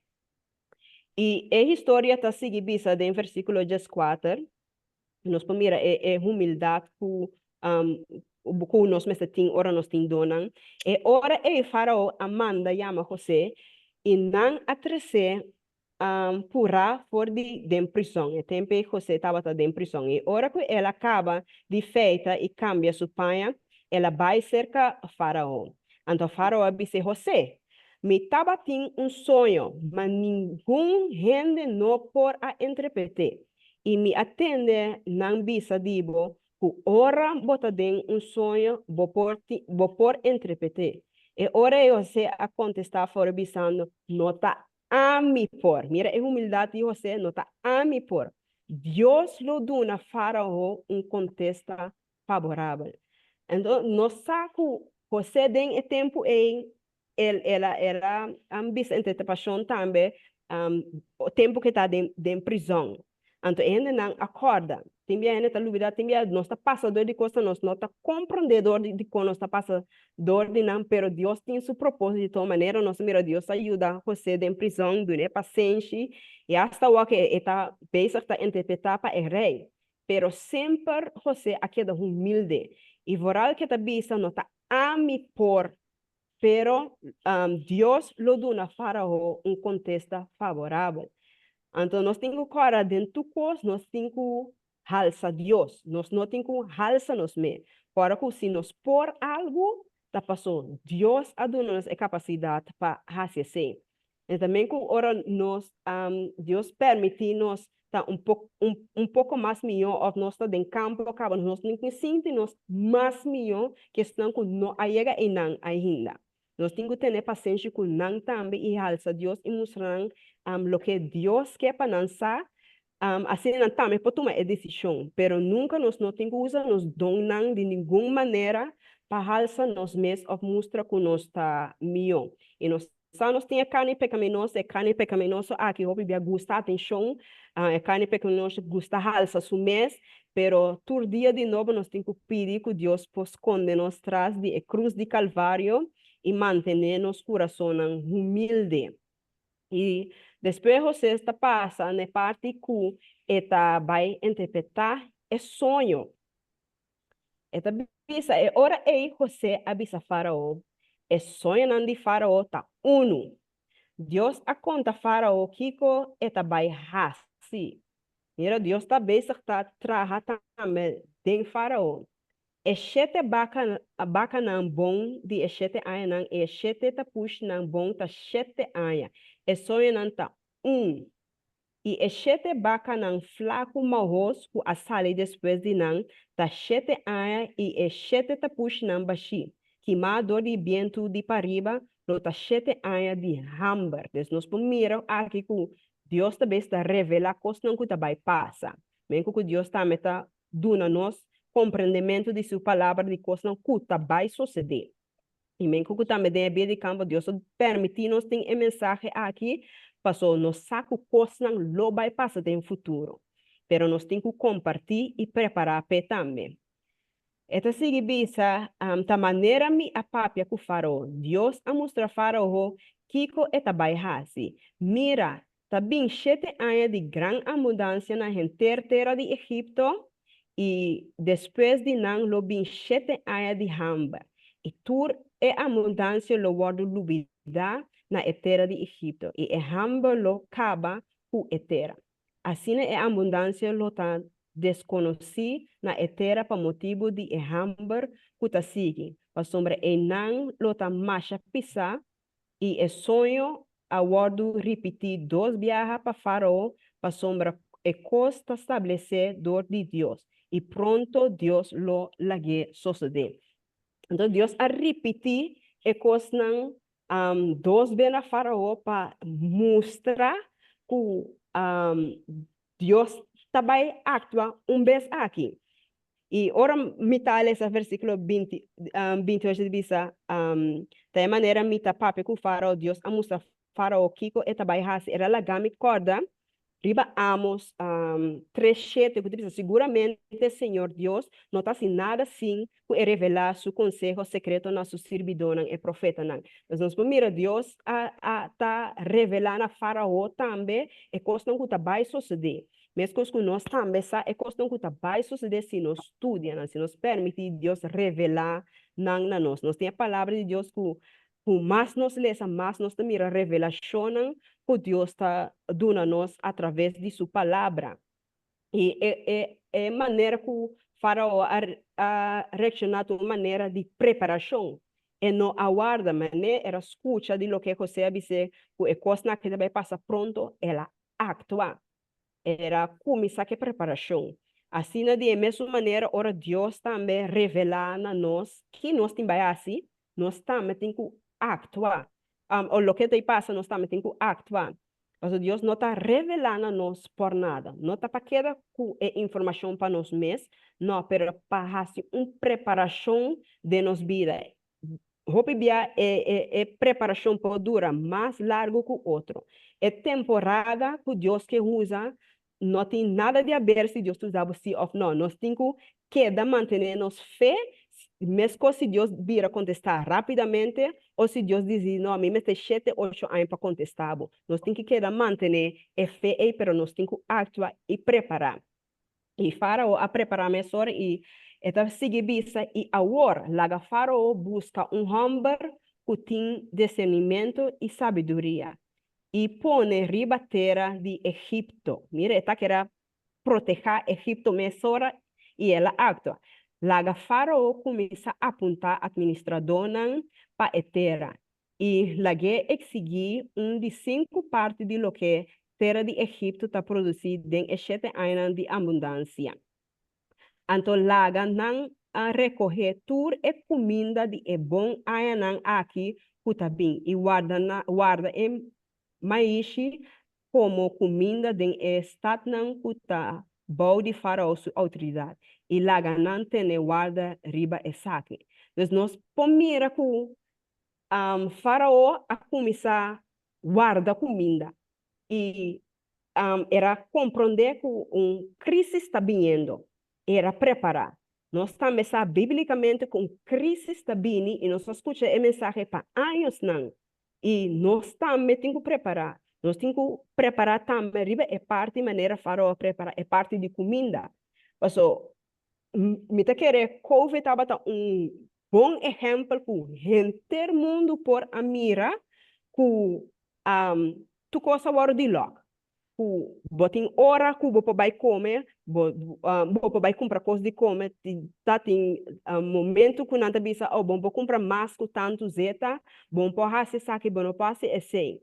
I e historia ta sigui bisa den versíkulo dieskuater, nos por mira e e humildat ku ku nos mester tin ora nos tin donnan. E ora ei Fárao a manda yama José i nan a tres'é purá for di den prison. E tempu ei José tabata den prison. I ora ku el a kaba di feita i kambia su paña, el a bai serka Fárao. Anto Fárao a bis'é, José, mi tabatin un soño, ma ningun hende no por a interpret'é. I mi a tende nan bisa di bo ku ora bo ta den un soño bo por bo por interpret'é. E ora ei José a kontestá Fárao bisando, No ta Ami por. Mira e humildat di José, no ta ami por. Dios lo duna Fárao un kontesta faborabel. Enton, nos sa ku José den e tempu ei, el el a el a bisa interpretashon tambe, tempu ku e ta den den prizòn. Anto e hendenan a kòrda. Tin bia hende ta lubidá, tin bia nos ta pasa dor di kosnan, nos no ta komprondé dor di dikon nos ta pasa dor di nan, pero Dios tin su propósito di tur manera. Nos a mira Dios a yuda José den prizòn, dun'é pasenshi, i asta awor ku e ta bezig ta interpretá pa e rei. Pero semper José a keda humilde, i vooral ku e ta bisa, No ta ami por Pero Dios lo duna Fárao un kontesta faborabel. Anto nos tin ku kòrda den tur kos nos tin ku halsa Dios, nos no tin ku halsa nos mes. Kòrda ku si nos por algu, ta paso Dios a duna nos e kapasidat pa hasi esei. E ta men ku ora nos Dios permití nos ta un poko un poko mas mihó òf nos ta den kampo kaba nos no tin sinti nos mas mihó ke esnan ku no a yega einan ainda. Nos tin ku tene pasenshi ku nan tambe i halsa Dios i mustra nan loke Dios ke pa nan sa, asina nan tambe por tuma e desishon. Pero nunka nos no tin ku usa nos donnan di ningun manera pa halsa nos mes òf mustra ku nos ta mihó. I nos Sa nos tin e karni pekaminoso, e karni pekaminoso aki hopi bia gusta atenshon, e karni pekaminoso gusta halsa su mes, pero tur dia di nobo nos tin ku pidi ku Dios por skonde nos tras di e krus di Kalvario i mantené nos kurasonnan humilde. I despues José ta pasa na e parti ku e ta bai interpretá e soño. E ta bisa, E ora ei José a bisa Fárao, E soñonan di Fárao ta unu. Dios a konta Fárao kiko e ta bai hasi. Mira, Dios ta bezig ta traha tambe den Fárao. E shete baka, bakanan bon di e shete añanan i e shete tapushnan bon ta shete aña. E soñonan ta un. I e shete bakanan flaku mahos ku a sali despues di nan ta shete aña i e shete tapushinan bashí, kimá dor di bientu di pariba, lo ta shete aña di hamber. Dus nos por mira aki ku Dios ta bes ta revelá kosnan ku ta bai pasa. Men ku ku Dios tambe ta duna nos komprendementu di su Palabra di kosnan ku ta bai sosedé. I men ku ku tambe den e bida di kampo Dios a permití nos tin e mensahe aki paso nos sa ku kosnan lo bai pasa den futuro. Pero nos tin ku kompartí i prepará p'e tambe. E ta sigui bisa, Ta manera mi a papia ku Farao. Dios a mustra Farao kiko e ta bai hasi. Mira, Ta bin shete aña di gran abundansia na henter tera di Egipto, i despues di nan lo bin shete aña di hamber, i tur e abundansia lo wòrdu lubidá na e tera di Egipto, i e hamber lo kaba ku e tera. Asina e abundansia lo ta deskonosí na e tera pa motibu di e hamber ku ta sigui, pasobra einan lo ta masha pisá. I e soño a wòrdu ripití dos biaha pa Fárao, pasobra e kos ta stablesé dor di Dios, i pronto Dios lo lag'é sosodé. Anto Dios a ripití e kosnan dos be na Fárao pa mustra ku Dios ta bai aktua un bes aki. I ora mi ta lesa versíkulo 20, 28 ta bisa, Ta e manera mi ta papia ku Fárao, Dios a mustra Fárao kiko e ta bai hasi. El a laga mi kòrda riba Amos 3 7 ku ta bisa, Siguramente Señor Dios no ta hasi nada sin ku e revelá su konseho sekreto na su sirbidónan, e profetanan. Pues nos por mira Dios a a ta revelá na Fárao tambe e kosnan ku ta bai sosodé. Meskos ku nos tambe sa e kosnan ku ta bai sosodé si nos studia nan, si nos permití Dios revelá nan na nos. Nos tin e Palabra di Dios ku ku mas nos lesa, mas nos ta mira revelashonnan ku Dios ta duna nos atraves di su Palabra. I e e e manera ku Fárao a a reakshoná ta un manera di preparashon. E no a warda, manera el a skucha di loke José a bis'é ku e kosnan aki ta bai pasa pronto, el a aktua. El a kuminsá ku e preparashon. Asina di e mesun manera ora Dios tambe revelá na nos ki nos tin bai hasi, nos tambe tin ku aktua. O loke ta pasa nos tambe tin ku aktua. Pasobra Dios no ta revelá na nos por nada. No ta pa keda ku e informashon pa nos mes, no, pero pa hasi un preparashon den nos bida. Hopi bia e e e preparashon por dura mas largu ku otro. E temporada ku Dios ke usa no tin nada di haber si Dios ta usa bo si òf no. Nos tin ku keda mantené nos fe meskos si Dios bira kontestá rápidamente o si Dios disi no mi mester shete ocho aña pa kontestá bo. Nos tin ku keda mantené e fe ei pero nos tin ku aktua i prepará. I Fárao a prepará mesora i e ta sigui bisa, I awor, laga Fárao buska un hòmber ku tin disernimentu i sabiduria, i pone riba tera di Egipto. Mira, e ta kere protehá Egipto mesora i el a aktua. Laga Fárao kuminsá apuntá atministradónan pa e tera, i lag'é eksigí un di sinku parti di loke tera di Egipto ta produsí den e shete añanan di abundansia. Anto laga nan a rekohé tur e kuminda di e bon añanan aki ku ta bin i warda warda e maishi komo kuminda den e statnan ku ta bou di Fárao su outoridat, i laga nan tene warda riba esaki. Dus nos por mira ku Fárao a kuminsá warda kuminda i el a komprondé ku un krísis ta biniendo. El a prepará. Nos tambe sa bíblikamente ku un krísis ta bini i nos a skucha e mensahe pa añosnan. I nos tambe tin ku prepará. Nos tin ku prepará tambe riba e parti manera Fárao a prepará, e parti di kuminda. Paso, mi ta kere Covid tabata un bon ehèmpel ku henter mundu por a mira ku tur kos a wòrdu di lòk, ku bo tin ora ku bo por bai kome, bo bo por bai kumpra kos di kome, ta tin momentu ku nan ta bisa oh bo no por kumpra mas ku tantu zeta, bo no por hasi esaki, bo no por hasi esei.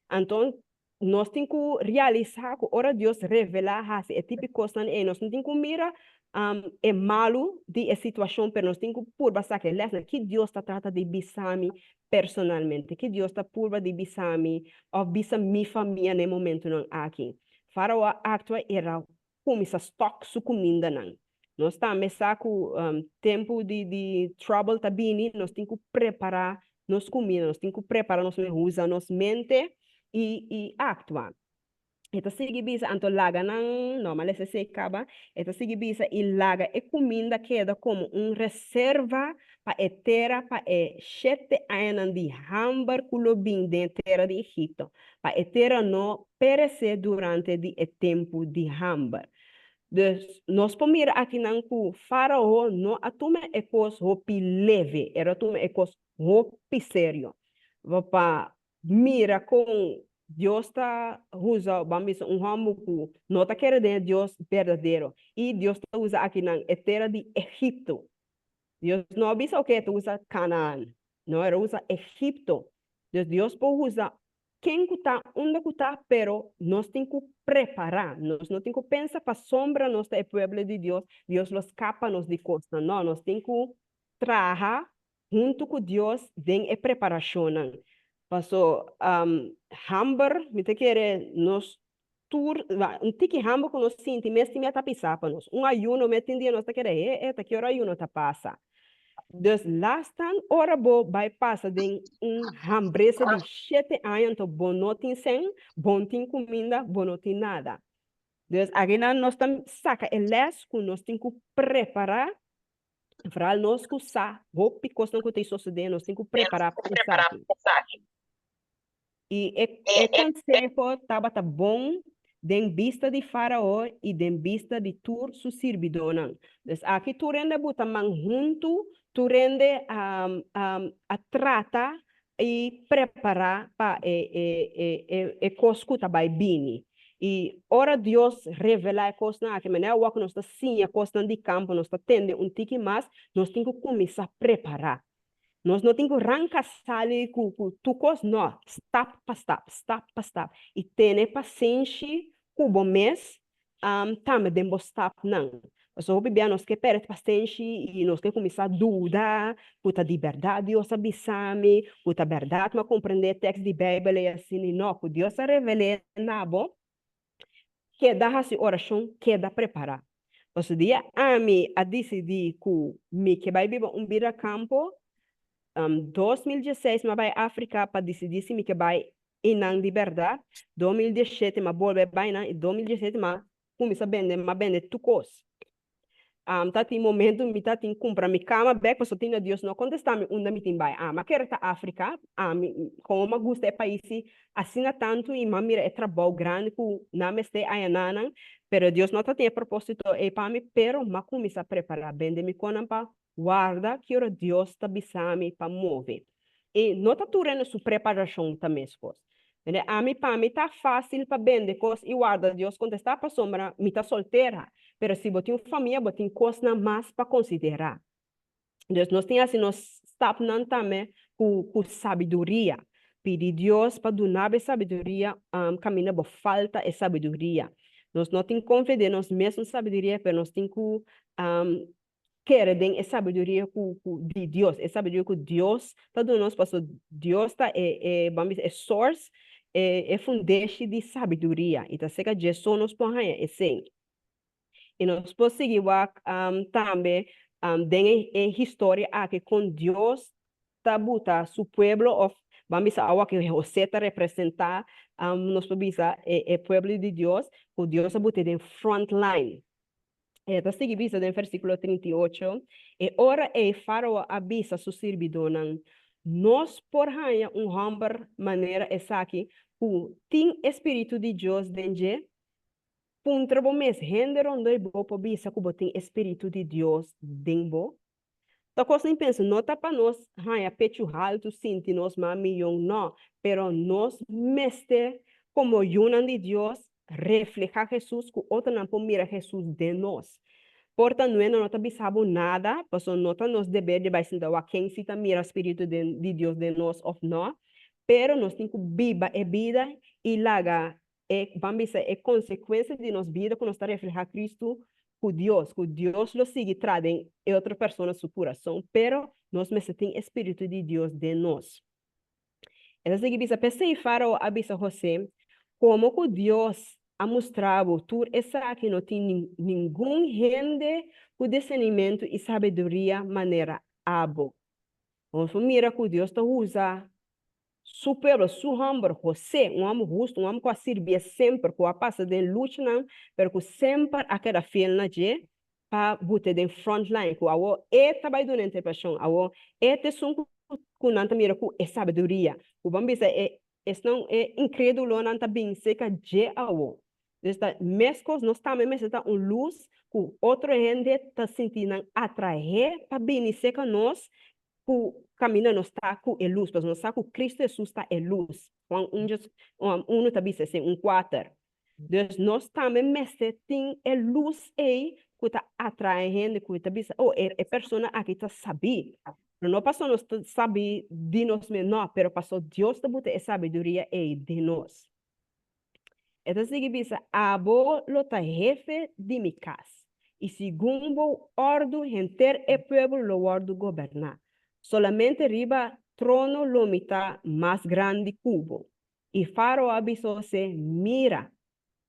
Anto nos tin ku realisá ku ora Dios revelá hasi e tipo di kosnan ei, nos no tin ku mira e malu di e situashon, pero nos tin ku purba saka e lèsnan. Ki Dios ta trata di bisa mi personalmente? Ki Dios ta purba di bisa mi òf bisa mi famia na e momentunan aki? Fárao a aktua i el a kuminsá stòk su kumindanan. Nos tambe sa ku tempu di di trouble ta bini, nos tin ku prepará nos kuminda, nos tin ku prepará nos mes, usa nos mente i i aktua. E ta sigui bisa, anto laga nan, no, ma lesa esei kaba, e ta sigui bisa, i laga e kuminda keda komo un reserva pa e tera pa e shete añanan di hamber ku lo bin den e tera di Egipto, pa e tera no peresé durante di e tempu di hamber. Dus, nos por mira akinan ku Fárao no a tuma e kos hopi leve, el a tuma e kos hopi serio. Pa mira kon. Dios ta usa, ban bisa, un hòmber ku no ta kere den e Dios berdadero. I Dios ta usa akinan e tera di Egipto. Dios no a bisa oke e ta usa Kanaan. No, el a usa Egipto. Dus Dios por usa ken ku ta, unda ku ta, pero nos tin ku prepará. Nos no tin ku pensa pasobra nos ta e pueblo di Dios, Dios lo skapa nos di kosnan. No, nos tin ku traha huntu ku Dios den e preparashonnan. Paso hamber, mi ta kere nos tur, un tiki hamber ku nos sinti mes tin mia ta pisá pa nos. Un ayuno mes tin dia nos ta kere, he, ta ki ora ayuno ta pasa? Dus lastan ora bo bai pasa den un hambresa di shete aña anto bo no tin sèn, bo no tin kuminda, bo no tin nada. Dus akinan nos ta saka e lès ku nos tin ku prepará. Vooral nos ku sa hopi kosnan ku ta sosodé, nos tin ku prepará pa esaki. I e e konseho tabata bon den bista di Fárao i den bista di tur su sirbidónan. Dus aki tur hende a buta man huntu, tur hende a a trata i prepará pa e e e e kos ku ta bai bini. I ora Dios revelá e kosnan aki, manera awor ku nos ta siña kosnan di kampo, nos ta tende un tiki mas, nos tin ku kuminsá prepará. Nos no tin ku ranka sali ku ku tur kos, no, stap pa stap, stap pa stap. I tene pasenshi ku bo mes tambe den bo stapnan. Pasobra hopi bia nos ke pèrdè pasenshi i nos ke kuminsá duda ku ta di bèrdat Dios a bisa mi, ku ta bèrdat mi a komprendé e tèks di Beibel ei asina. No, ku Dios a revel'é na bo, keda hasi orashon, keda prepará. Pasobra dia ami a disidí ku mi ke bai biba un bida kampo, 2016 mi a bai Afrika pa disidí si mi ke bai einan di bèrdat. 2017 mi a bolbe bai nan i 2017 mi a kuminsá bende, mi a bende tur kos. Ta tin momento mi ta tin kumpra mi kama bèk pasobra tin na Dios no a kontestá mi unda mi tin bai. Ami a kere ta Afrika, ami komo mi a gusta e pais asina tantu i mi a mira e trabou grandi ku nan mester ayaná nan, pero Dios no ta tin e propósito ei pa mi, pero mi a kuminsá prepará, bende mi konan pa warda ki ora Dios ta bisa mi pa move. I no ta tur hende su preparashon ta meskos. Mire, ami pa mi ta fásil pa bende kos i warda Dios kontestá pasobra mi ta soltera. Pero si bo tin un famia bo tin kosnan mas pa konsiderá. Dus nos tin hasi nos stapnan tambe ku ku sabiduria. Pidi Dios pa duna bo e sabiduria kaminda bo falta e sabiduria. Nos no tin konfia den nos mesun sabiduria pero nos tin ku kere den e sabiduria ku ku di Dios, e sabiduria ku Dios ta duna nos, paso Dios ta e e ban bisa e source, e e fundeshi di sabiduria, i ta serka dje so nos por haña esei. I nos por sigui wak tambe den e e historia aki kon Dios ta buta su pueblo òf ban bisa awa ku José ta representá nos por bisa e e pueblo di Dios, ku Dios a but'é den front line. E ta sigui bisa den versíkulo 38, E ora ei Fárao a bisa su sirbidónan, Nos por haña un hòmber manera esaki ku tin e spiritu di Dios den dje? Puntra bo mes, Hende rondó i bo por bisa ku bo tin e spiritu di Dios den bo? Ta kos mi pensa, no ta pa nos haña pechu haltu, sinti nos mas miyon, no, pero nos mester komo yunan di Dios reflehá Hesus ku otronan por mira Hesus den nos. Por ta nueno no ta bisa bo nada, pasobra no ta nos deber di bai sinta wak ken si ta mira spiritu den di Dios den nos òf no, pero nos tin ku biba e bida i laga e ban bisa e konsekuensia di nos bida ku nos ta reflehá Kristu ku Dios, ku Dios lo sigui traha den e otro persona su kurason, pero nos mester tin e spiritu di Dios den nos. E ta sigui bisa, P'esei Fárao a bisa José, Komo ku Dios a mustra bo tur esaki no tin ningun hende ku disenimentu i sabiduria manera abo. Nos por mira ku Dios ta usa Su pueblo, su hòmber, José, un hòmber hustu, un hòmber ku a sirbié semper, ku a pasa den luchanan, pero ku semper a keda fiel na dje, pa but'é den front line, ku awor e ta bai duna interpretashon, awor e ta esun ku ku nan ta mira ku e sabiduria, ku bo a bisa e esnan e inkredulonan ta bin serka dje awor. Dus ta meskos nos tambe mester ta un lus ku otro hende ta sinti nan atraé pa bini serka nos ku. kaminda nos ta ku e lus, pasobra nos sa ku Kristu Hesus ta e lus. Juan un djes, unu ta bisa esei, un kuater. Dus nos tambe mester tin e lus ei ku ta atrae hende, ku ta bisa, oh, e persona aki ta sabí. Pero no pasobra nos ta sabí di nos mes, no, pero pasobra Dios ta buta e sabiduria ei den nos. E ta sigui bisa, Abo lo ta hefe di mi kas, i segun bo òrdu henter e pueblo lo wòrdu goberná. Solamente riba trono lo mi ta mas grandi ku bo. I Fárao a bisa Hosé, Mira,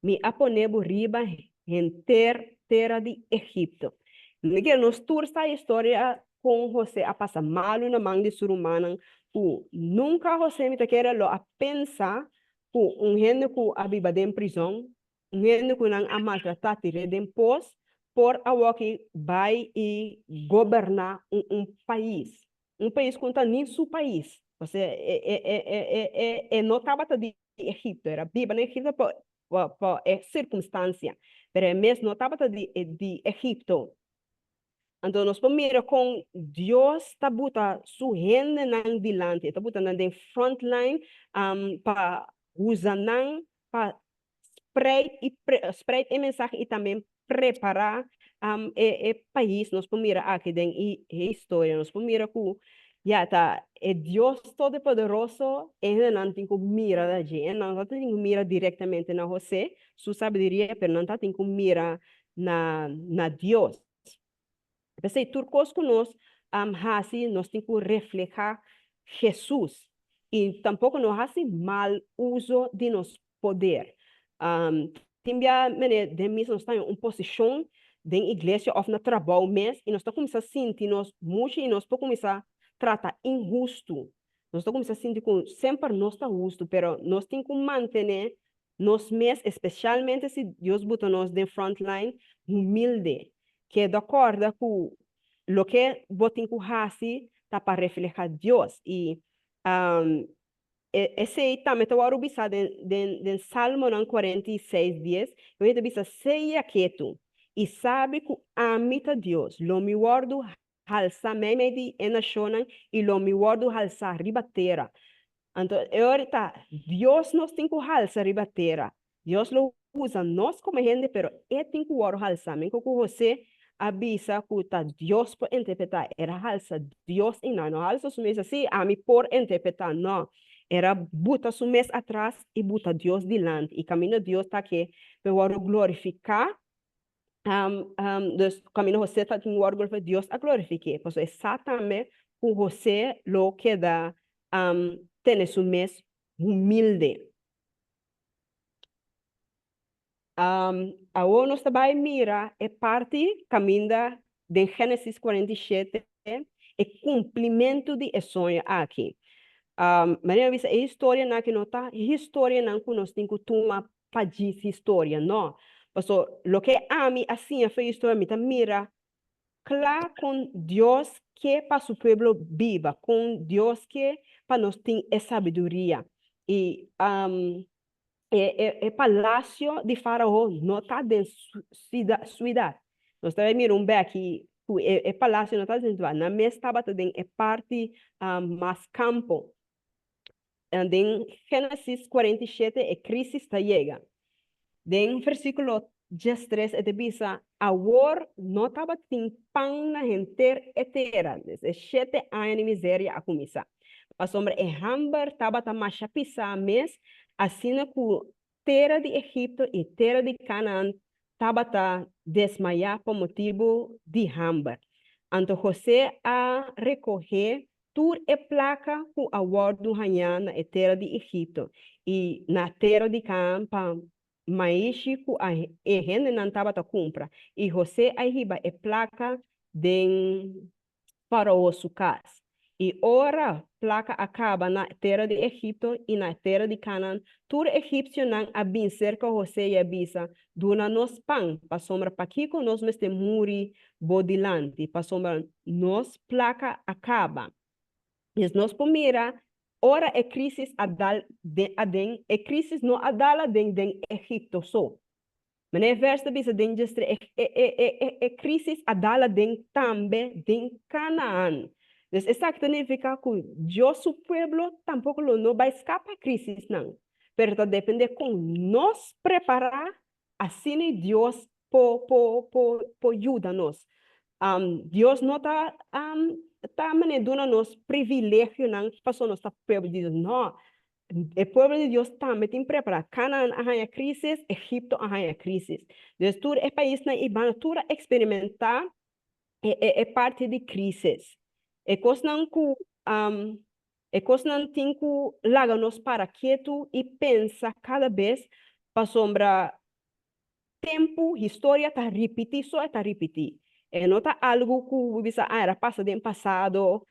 mi a pone bo riba henter tera di Egipto. Mi kier nos tur sa e historia kon Hosé a pasa malu na man di su rumannan, ku nunka Hosé mi ta kere lo a pensa ku un hende ku a biba den prizon, un hende ku nan a maltratá tir'é den pos, por awoki bai i goberná un un pais. Un pais ku no ta ni su pais. Osea, e e e e e e e no tabata di Egipto, era biba na Egipto pa pa pa e sirkunstansia, pero e mes no tabata di di Egipto. Anto nos por mira kon Dios ta buta su hendenan dilanti, e ta buta nan den front line pa usa nan pa spreid i spreid e mensahe i tambe prepará e e pais. Nos por mira aki den e historia, nos por mira ku ya ta e Dios Todopoderoso e hendenan tin ku mira na dje. Nan no ta tin ku mira direktamente na José su sabiduria, pero nan ta tin ku mira na na Dios. P'esei tur kos ku nos hasi nos tin ku reflehá Hesus i tampoko no hasi mal uso di nos poder. Tin bia mene den misa nos ta haña un posishon den iglesia òf na trabou mes i nos ta kuminsá sinti nos muchu i nos por kuminsá trata inhustu. Nos ta kuminsá sinti ku semper nos ta hustu pero nos tin ku mantené Nos mes, especialmente si Dios buta nos den front line, humilde. Keda corda cu loke bo tin cu haci ta pa refleha Dios. Y esey tambe ta worde bisa den den den Salmonan 46, 10, e ta bisa, Sea ketu y sabi cu ami ta Dios, lo mi wordo halsá meimei di e nashonnan i lo mi wòrdu halsá riba tera. Anto e ora ta Dios nos tin ku halsa riba tera. Dios lo usa nos komo hende, pero e tin ku wòrdu halsá. Men ku José a bisa ku ta Dios por interpretá, el a halsa Dios i nan no halsa su mes así, ami por interpretá. No, el a buta su mes atras i buta Dios dilanti. I kaminda Dios ta ke pa e wòrdu glorifiká, Dus kaminda José ta tin wòrdu glorifiká, Dios a glorifik'é, pasobra e sa tambe ku José lo keda tene su mes humilde. Awor nos ta bai mira e parti kaminda den Génesis 47 e kumplimentu di e soño aki. Manera mi a bisa e historianan aki no ta historianan ku nos tin ku tuma pa djis historia, no. Paso loke ami a siña for e historia, mi ta mira kla kon Dios ke pa su pueblo biba, kon Dios ke pa nos tin e sabiduria. I e palacio di Farao no ta den suidat. Nos ta mira un beki ku e palacio no ta den suidat, nan mes tabata den e parti mas kampo. Den Génesis 47 e crisis ta yega. Den versículo 13 e ta bisa, Awor no tabatin pan na henter e tera. Des e shete aña di miseria a kuminsá. Pasobra e hamber tabata masha pisá mes, asina ku tera di Egipto i tera di Kanaan tabata desmayá pa motibu di hamber. Anto José a rekohé tur e plaka ku a wòrdu hañá na e tera di Egipto i na tera di Kanaan pa maishi ku a e hendenan tabata kumpra, i José a hiba e plaka den Farao su kas. I ora plaka a kaba na tera di Egipto i na tera di Kanaan, tur egipsionan a bin serka José i a bisa, Duna nos pan, pasobra pakiko nos mester muri bo dilanti, pasobra nos plaka a kaba. Pues nos por mira ora e krisis a dal den aden, e krisis no a dal aden den Egipto so. Manera e vers ta bisa den djestre, e, e, e, e, e krisis a dal aden tambe den Kanaan. Dus esaki ta nifiká ku Dios su pueblo tampoko lo no bai skapa krisisnan. Pero ta dependé kon nos prepará, asina Dios por por por por yuda nos. Dios no ta ta manera duna nos privilegionan pasobra nos ta pueblo di Dios. No, e pueblo di Dios tambe tin prepará. Canaan a haña krisis, Egipto a haña krisis. Dus tur e paisnan i banda tur a eksperimentá e e e parti di krisis. E kosnan ku e kosnan tin ku laga nos para ketu i pensa kada bes pasobra tempu, historia ta ripití so e ta ripití. E no ta algu ku bo bisa, ah, era pasa den pasado,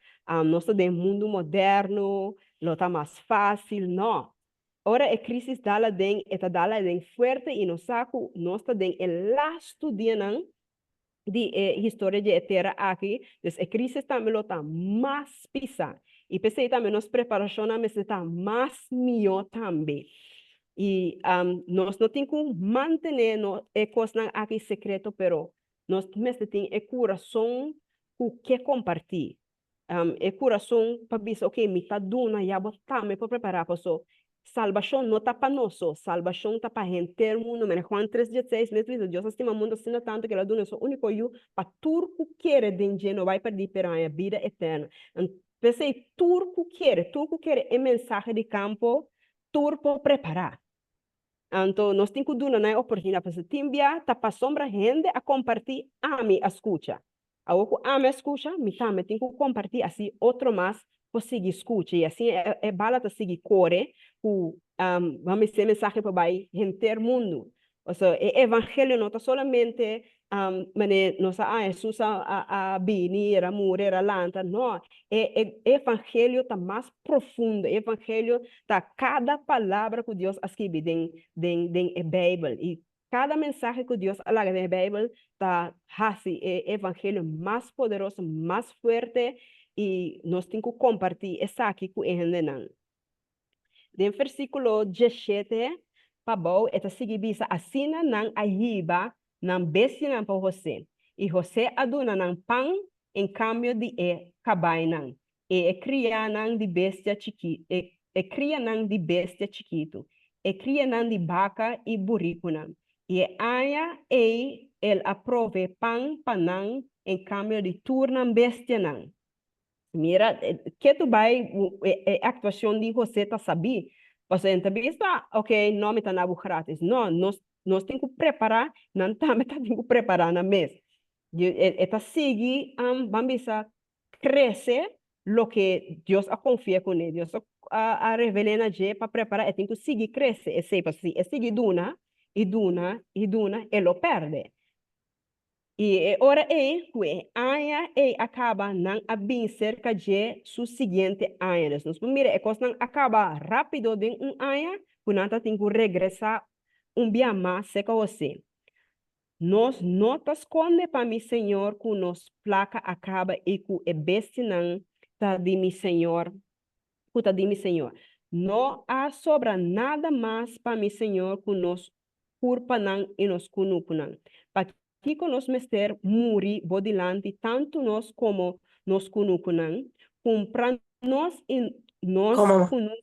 nos ta den mundu moderno, lo ta mas fásil. No. Ora e krísis dal aden, e ta dal aden fuerte i nos sa ku nos ta den e lastu dianan di e historia di e tera aki, dus e crisis tambe lo ta mas pisa. I p'esei tambe nos preparashonnan mester ta mas mihó tambe. I nos no tin ku mantené no e kosnan aki sekreto, pero nos mester tin e kurason ku ke kompartí. E kurason pa bisa, ok, mi ta duna, ya bo tambe por prepará paso salbashon no ta pa nos so, salbashon ta pa henter mundu. Mira Juan tres dieseis mes bisa, Dios a stima mundu asina tantu ku el a duna su úniko Yu pa tur ku kere den dje no bai pèrdí pero haña bida eterno. P'esei tur ku kere, tur ku kere e mensahe di kampo, tur por prepará. Anto nos tin ku duna nan e oportunidat pasobra tin bia ta pasobra hende a kompartí, ami a skucha. Awor ku ami a skucha, mi tambe tin ku kompartí así otro mas por sigui skucha i asina e bala ta sigui kore ku ban bis'é mensahe por bai henter mundu. Pasobra e evangelio no ta solamente manera nos a haña Hesus a bini, el a muri, el a lanta, no, e evangelio ta mas profundo, e evangelio ta kada palabra ku Dios a skibi den den e Beibel i Kada mensahe ku Dios a laga den e Beibel ta hasi e evangelio mas poderoso, mas fuerte, i nos tin ku kompartí esaki ku e hendenan. Den versíkulo diesshete pa bou e ta sigui bisa, Asina nan a hiba nan bestianan pa Hosé, i Hosé a duna nan pan en kambio di e kabainan, i e krianan di bestia chiki, e e krianan di bestia chikitu, e krianan di baka i burikunan. I e aña ei el a provee pan pa nan en kambio di tur nan bestianan. Mira, ke tu bai e e aktuashon di José ta sabí. Pasobra e ta bisa, ok, no mi ta na bo gratis. No, nos nos tin ku prepará, nan tambe ta tin ku prepará nan mes. E e ta sigui, ban bisa, krese loke Dios a konfia kuné. Dios a revel'é na dje pa prepará, e tin ku sigui krese esei, pasobra si e sigui duna i duna i duna, e lo pèrdè. I e ora ei ku e aña ei a kaba, nan a bin serka dje su siguiente aña. Dus nos por mira e kosnan a kaba rápido den un aña ku nan ta tin ku regresá un bia mas serka Hosé. Nos no ta skonde pa mi señor ku nos plaka a kaba i ku e bestianan ta di mi señor, ku ta di mi señor. No a sobra nada mas pa mi señor ku nos kurpanan i nos kunukunan. Pakiko nos mester muri bo dilanti, tantu nos komo nos kunukunan? Kumpra nos i nos kunuku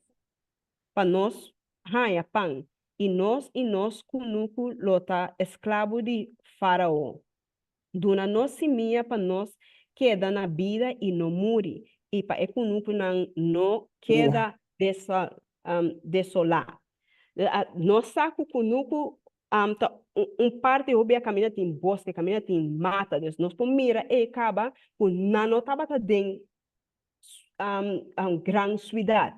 pa nos haña pan, i nos i nos kunuku lo ta esklabu di Fárao. Duna nos simia pa nos keda na bida i no muri, i pa e kunukunan no keda desolá. Nos sa ku kunuku ta un parti hopi a kaminda tin boske, kaminda tin mata, dus nos por mira ei kaba ku nan no tabata den gran suidat.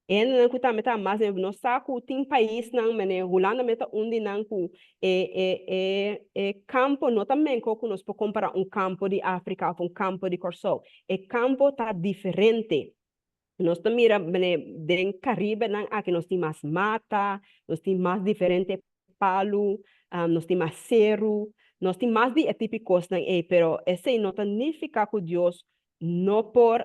E hendenan ku tambe ta mas nos sa ku tin paisnan mene Hulanda mes ta un di nan ku e e e e kampo no ta menko ku nos por kompara un kampo di Afrika òf un kampo di Kòrsou. E kampo ta diferente. Nos ta mira mene den Karibenan aki nos tin mas mata, nos tin mas diferente palu, nos tin mas seru, nos tin mas di e tipo kosnan ei, pero esei no ta nifiká ku Dios no por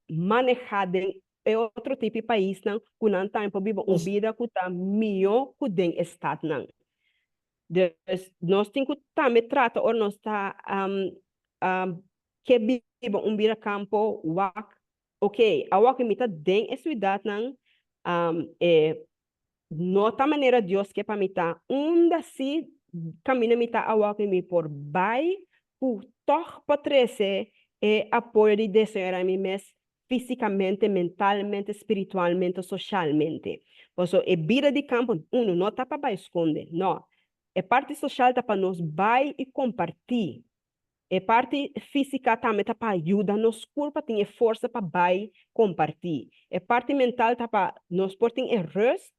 manehá den e otro tipo di paisnan ku nan tambe por biba un bida ku ta mihó ku den e statnan. Dus nos tin ku tambe trata ora nos ta ke. biba un bida kampo, wak, ok, awor ku mi ta den e siudatnan, e no ta manera Dios ke pa mi ta. Unda si kaminda mi ta awor ku mi por bai ku tòg por trese e apoyo di desaroyá mi mes físikamente, mentalmente, spiritualmente, soshalmente. Pasobra e bida di kampo, unu, no ta pa bai skonde, no. E parti soshal ta pa nos bai i kompartí. E parti físika tambe ta pa yuda nos kurpa tin e forsa pa bai kompartí. E parti mental ta pa nos por tin e rust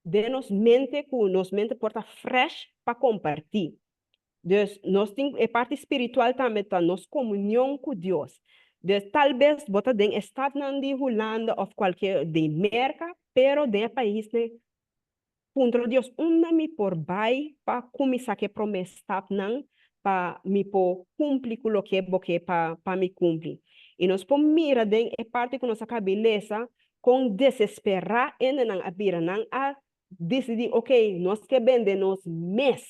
den nos mente ku nos mente por ta fresh pa kompartí. Dus nos tin e parti spiritual tambe ta nos komunion ku Dios. Dus tal bes bo ta den e stadnan di Hulanda òf kualke di Merka, pero den e paisnan puntra Dios unda mi por bai pa kuminsá ku e promé stapnan pa mi por kumpli ku loke bo ke pa pa mi kumpli. I nos por mira den e parti ku nos a kaba di lesa kon desesperá hendenan a bira. Nan a disidí, ok, nos ke bende nos mes.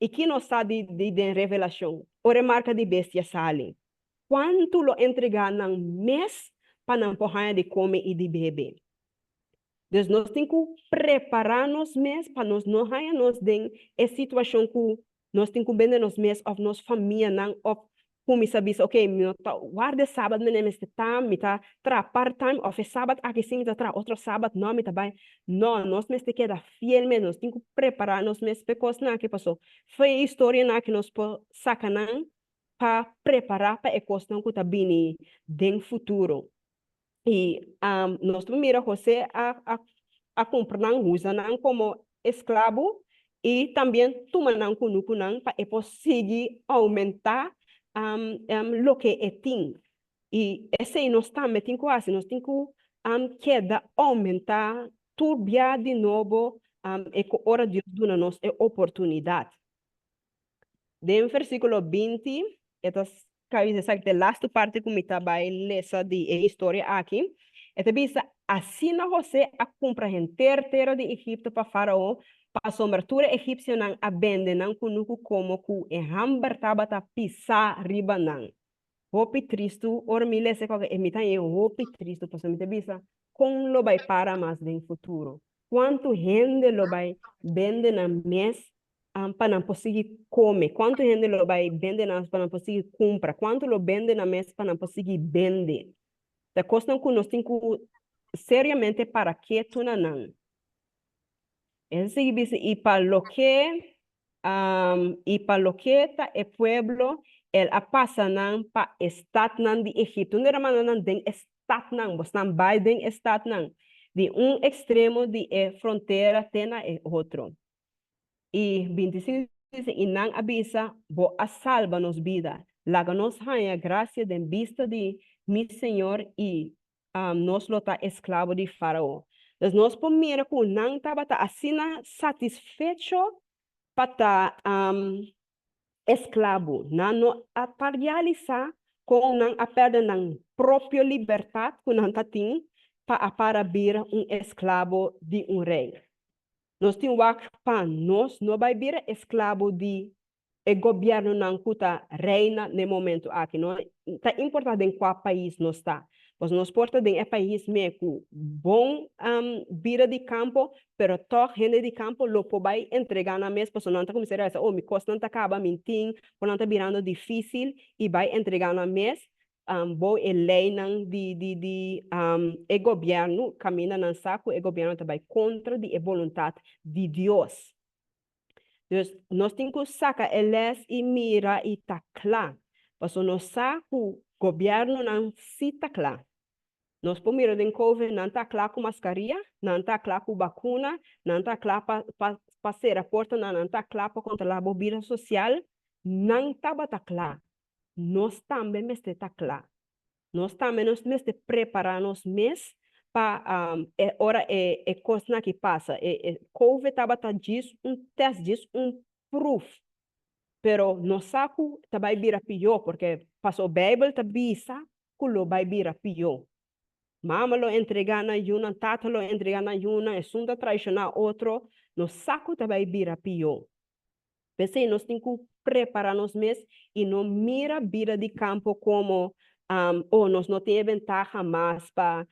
I ki nos sa di di den Revelashon? Ora e marka di bestia sali, kuantu lo entregá nan mes pa nan por haña di kome i di bebe? Dus nos tin ku prepará nos mes pa nos no haña nos den e situashon ku nos tin ku bende nos mes òf nos famianan òf kuminsá bisa ok mi no ta warda e sabat mene mester ta mi ta traha part time òf e sabat aki si mi ta traha otro sabat no mi ta bai no nos mester keda fiel mes nos tin ku prepará nos mes pa e kosnan aki paso for e historianan aki nos por saka nan pa prepará pa e kosnan ku ta bini den futuro. I nos ta mira José a a a kumpra nan, usa nan komo esklabu i tambien tuma nan kunukunan pa e por sigui oumentá loke e tin. I esei nos tambe tin ku hasi, nos tin ku keda oumentá tur bia di nobo e ku ora Dios duna nos e oportunidat. Den versíkulo 20 e ta Kai esaki ta e lastu parti ku mi ta bai lesa di e historia aki. E ta bisa, Asina José a kumpra henter tera di Egipto pa Fárao, pasobra tur e egipsionan a bende nan kunuku komo ku e hamber tabata pisá riba nan. Hopi tristu, ora mi lesa e kòke mi ta haña hopi tristu, pasobra mi ta bisa, Kon lo bai para mas den futuro? Kuantu hende lo bai bende nan mes pa nan por sigui kome? Kuantu hende lo bai bende nan pa nan por sigui kumpra? Kuantu lo bende nan mes pa nan por sigui bende? Ta kosnan ku nos tin ku seriamente para ketu na nan. E ta sigui bisa, i pa loke i pa loke ta e pueblo, el a pasa nan pa e statnan di Egipto. Unda el a manda nan? Den e statnan. Bosnan bai den e statnan, di un ekstremo di e frontera te na e otro. I 25 dice, I nan a bisa, Bo a salba nos bida. Laga nos haña gracia den bista di mi señor i nos lo ta esklabo di Fárao. Dus nos por mira ku nan tabata asina satisfecho pa ta esklabo. Nan no a ta realisá kon nan a pèrdè nan propio libertat ku nan ta tin pa a para bira un esklabo di un rei. Nos tin wak pa nos no bai bira esklabo di e gobièrnunan ku ta reina n'e momentu aki. No ta importá den kua pais nos ta. Pasobra nos por ta den e pais me ku bon bida di kampo, pero tòg hende di kampo lo por bai entregá nan mes pasobra nan ta kuminsá realisá, oh mi kosnan ta kaba, mi tin, por nan ta birando difísil i bai entregá nan mes bou e leinan di di di e gobièrnu kaminda nan sa ku e gobièrnu ta bai kontra di e boluntat di Dios. Dus nos tin ku saka e lès i mira i ta kla. Pasobra nos sa ku gobièrnunan si ta kla. Nos por mira den covid nan ta kla ku maskaria, nan ta kla ku bakuna, nan ta kla pa pa pa sera portanan, nan ta kla pa kontrolá bo bida sosial, nan tabata kla. Nos tambe mester ta kla. Nos tambe nos mester prepará nos mes pa e ora e e kosnan aki pasa. E e covid tabata djis un tèst, djis un pruf. Pero nos sa ku ta bai bira pió porque pasobra Beibel ta bisa ku lo bai bira pió. Mama lo entregá nan yunan, tata lo entregá nan yunan, esun ta traishoná otro. Nos sa ku ta bai bira pió. P'esei nos tin ku prepará nos mes i no mira bida di kampo komo Oh, nos no tin e bentaha mas pa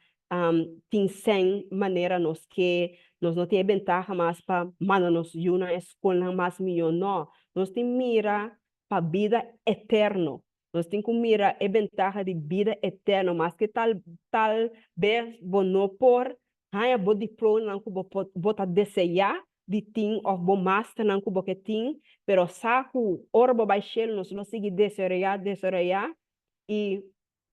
tin sèn manera nos ke, nos no tin e bentaha mas pa manda nos yunan e skolnan mas mihó. No, nos tin mira pa bida eterno. Nos tin ku mira e bentaha di bida eterno, maske tal tal bes bo no por haña bo diplomanan ku bo por bo ta deseá di tin òf bo masternan ku bo ke tin, pero sa ku ora bo bai shelu nos lo sigui desaroyá, desaroyá i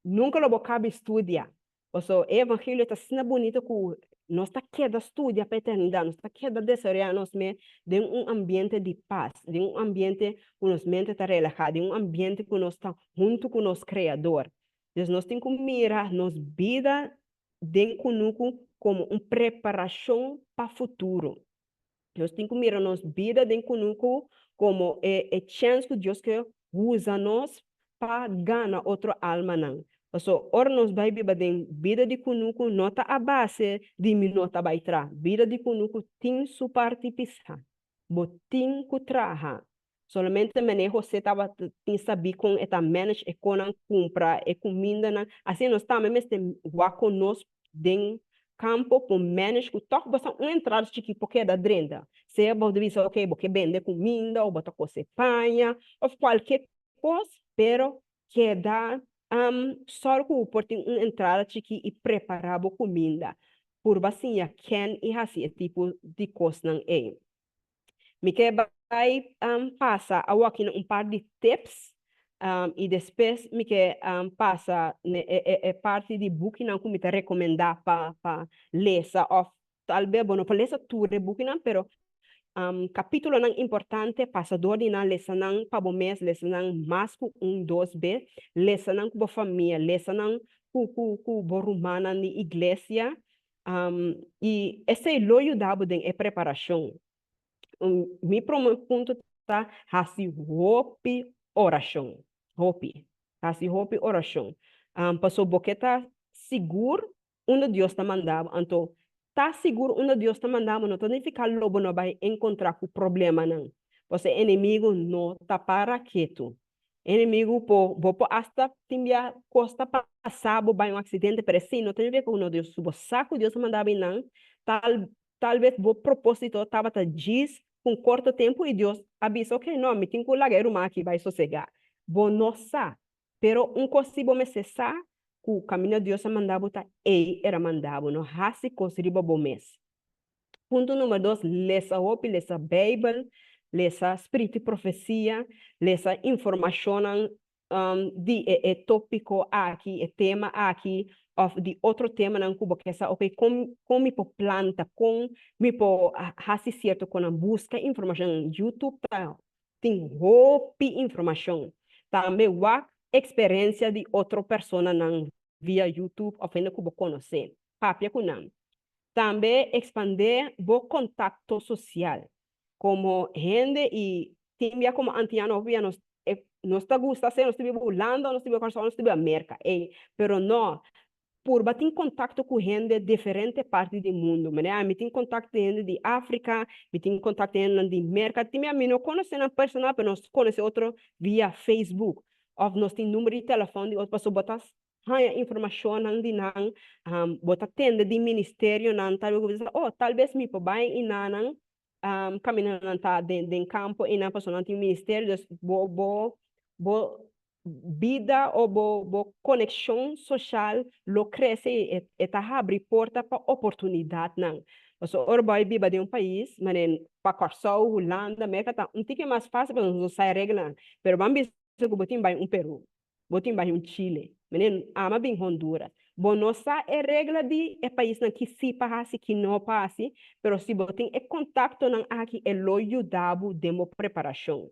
nunka lo bo kaba di studia. Pasobra e evangelio ta asina bunito ku nos ta keda studia pa eternidat, nos ta keda desaroyá nos mes den un ambiente di pas, den un ambiente ku nos mente ta relahá, den un ambiente ku nos ta huntu ku nos Kreador. Dus nos tin ku mira nos bida den kunuku komo un preparashon pa futuro. Nos tin ku mira nos bida den kunuku komo e e chèns ku Dios ke usa nos pa gana otro almanan. Pasobra ora nos bai biba den bida di kunuku no ta a base di mi no ta bai traha. Bida di kunuku tin su parti pisá. Bo tin ku traha. Solamente Mene José tabata tin sabí kon e ta manage e konan kumpra e kumindanan. Asina nos tambe mester wak kon nos den kampo por manage ku tòg bo sa un entrada chikí por keda drenta. Sea bo ta bisa ok bo ke bende kuminda òf bo ta kose paña òf kualke kos pero keda sòru ku bo por tin un entrada chikí i prepará bo kuminda. Purba siña ken i hasi e tipo di kosnan ei. Mi ke bai pasa awoki na un par di tips i despues mi ke pasa na e parti di bukinan ku mi ta rekomendá pa pa lesa òf talbes bo no por lesa tur e bukinan pero kapitulonan importante pasa dor di nan lesa nan pa bo mes lesa nan mas ku un dos bes lesa nan ku bo famia lesa nan ku ku ku bo rumannan di iglesia I esei lo yuda bo den e preparashon. Mi prome punto ta hasi hopi orashon, hopi, hasi hopi orashon. Pasobra bo ke ta sigur unda Dios ta manda bo, anto ta sigur unda Dios ta manda bo no ta nifiká lo bo no bai enkontrá ku problemanan, pasobra e enemigu no ta para ketu. Enemigu por, bo por hasta tin bia kos ta pasa bo bai un aksidente, pero esei no tin ke ku no Dios, si bo sa ku Dios a manda bo einan, tal tal bes bo propósito tabata djis ku un korto tempu i Dios a bisa ok no mi tin ku laga e ruman aki bai sosegá. Bo no sa, pero un kos si bo mester sa ku kaminda Dios a manda bo ta ei era manda bo, no hasi kos riba bo mes. Punto number dos, lesa hopi, lesa Bijbel, lesa Spiritu i Profesia, lesa informashonnan di e e tópiko aki, e tema aki, òf di otro temanan ku bo ke sa, oke, kon kon mi por planta, kon mi por hasi sierto konan, buska informashon. YouTube ta tin hopi informashon. Tambe wak eksperensia di otro personanan via YouTube òf hende ku bo konosé. Papia ku nan. Tambe ekspandé bo kontakto sosial. Komo hende i tin bia komo antiano hopi bia nos nos ta gusta ser nos ta biba Hulanda, nos ta biba Kòrsou, nos ta biba Merka ey, pero no, purba tin kontakto ku hende diferente parti di mundu. Manera ami tin kontakto di hende di Afrika, mi tin kontakto di hendenan di Merka, tin bia mi no konosé nan personal pero nos konosé otro via Facebook òf nos tin number di telefòn di otro pasobra bo ta haña informashonnan di nan, bo ta tende di ministerionan, tal bes bo bisa, oh, tal bes mi por bai i nanan kaminda nan ta den den kampo einan pasobra nan tin ministerio, dus bo bo bo bida o bo bo konekshon soshal lo krese i e ta habri porta pa oportunidatnan. Pasobra ora bo a biba den un pais, manera pa Kòrsou, Hulanda, Merka ta un tiki mas fásil pasobra nos no sa e reglanan, pero ban bisa ku bo tin bai un Peru, Bo tin bai un Chile. Menen ama bin Honduras. Bo no sa e regla di e paisnan ki si pa hasi, ki no pa hasi, pero si bo tin e kontaktonan aki e lo yuda bo den bo preparashon.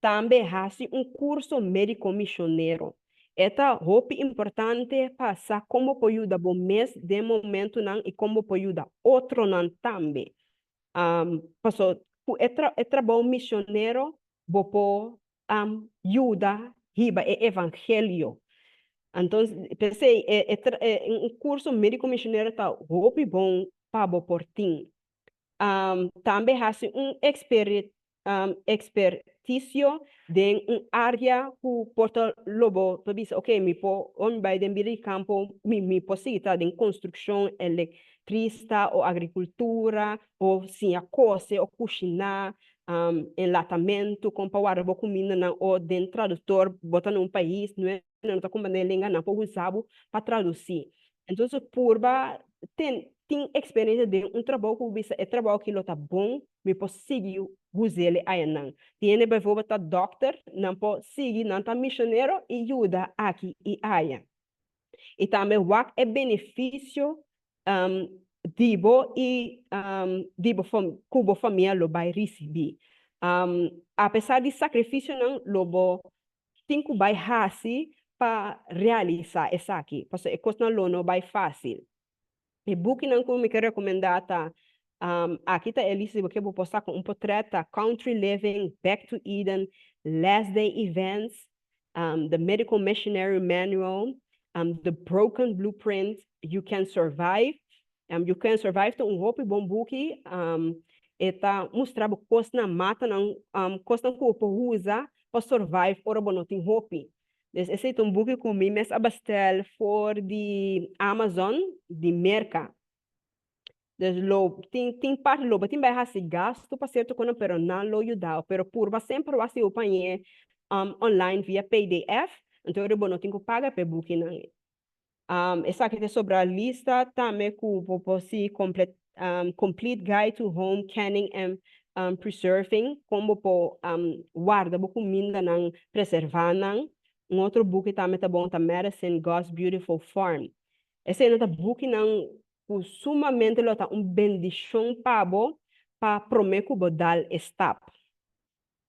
Tambe hasi un kurso médiko mishonero. E ta hopi importante pa sa kon bo por yuda bo mes den momentunan i kon bo por yuda otronan tambe. Paso ku e e trabou mishonero bo por yuda hiba e evangelio. Anto, p'esei e e e un kurso médiko mishonero ta hopi bon pa bo por tin. Tambe hasi un Ekspertisio den un área ku por ta lo bo ta bisa, ok, mi por ora mi bai den bida di kampo mi por sigui ta den konstrukshon, elektrista o agrikultura o siña kose o kushiná, enlatamentu kon pa warda bo kumindanan o den traduktor bo ta na un pais no ta komprende e lenga nan por usa bo pa tradusí. Entonces purba ten tin experiencia den un trabou ku bo bisa e trabou aki lo ta bon mi por sigui us'el ayanan. Tin hende bijvoorbeeld ta dokter nan por sigui nan ta misionero i yuda aki i aya. I tambe wak e beneficio di bo i di bo ku bo famia lo bai risibi. Apesar di sacrificionan lo bo tin ku bai hasi pa realisá esaki, pasobra e kosnan lo no bai fásil. E bukinan ku mi ke rekomendá ta, aki ta e lista di bo ke bo por saka un potrèt ta Country Living, Back to Eden, Last Day Events, The Medical Missionary Manual, The Broken Blueprint, You Can Survive. You Can Survive ta un hopi bon buki, e ta mustra bo kosnan, matanan, kosnan ku bo por usa pa survive ora bo no tin hopi. Dus esei ta un buki ku mi mes a bestel for di Amazon di Merka. Dus lo tin tin parti lo bo tin bai hasi gastu pa sierto konan pero nan lo yuda bo. Pero purba semper wak si bo pañ'é online via pdf, anto bo no tin ku paga pa e bukinan. Esaki ta sobra lista tambe ku bo por si komplet Complete Guide to Home Canning and Preserving, kon bo por warda bo kumindanan, preservá nan. Un otro buki tambe ta bon ta Medicine, God's Beautiful Farm. Eseinan ta bukinan ku sumamente lo ta un bendishon pa bo pa promé ku bo dal e stap.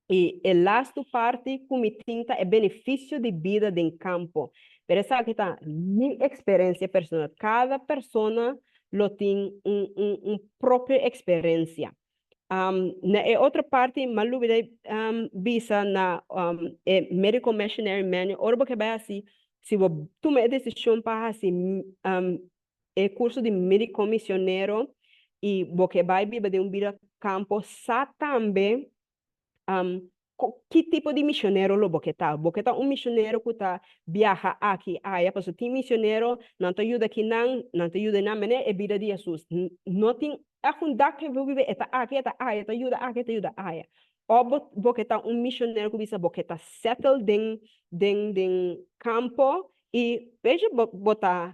I e lastu parti ku mi tin ta e benefisio di bida den kampo. Pero esaki ta mi eksperensia personal. Kada persona lo tin un un un propio eksperensia. Na e otro parti m'a lubida bisa na e Medical Missionary Manual, ora bo ke bai hasi, si bo tuma e desishon pa hasi e kurso di Medico Misionero i bo ke bai biba den un bida kampo, sa tambe ki tipo di misionero lo bo ke ta. Bo ke ta un misionero ku ta biaha aki aya, pasobra tin misionero nan ta yuda kinan, nan ta yuda nan manera e bida di Hesus. No tin algun dak ke bo biba, e ta aki, e ta aya, e ta yuda aki, e ta yuda aya. Òf bo bo ke ta un misionero ku bisa bo ke ta settle den den den kampo i bechi bo bo ta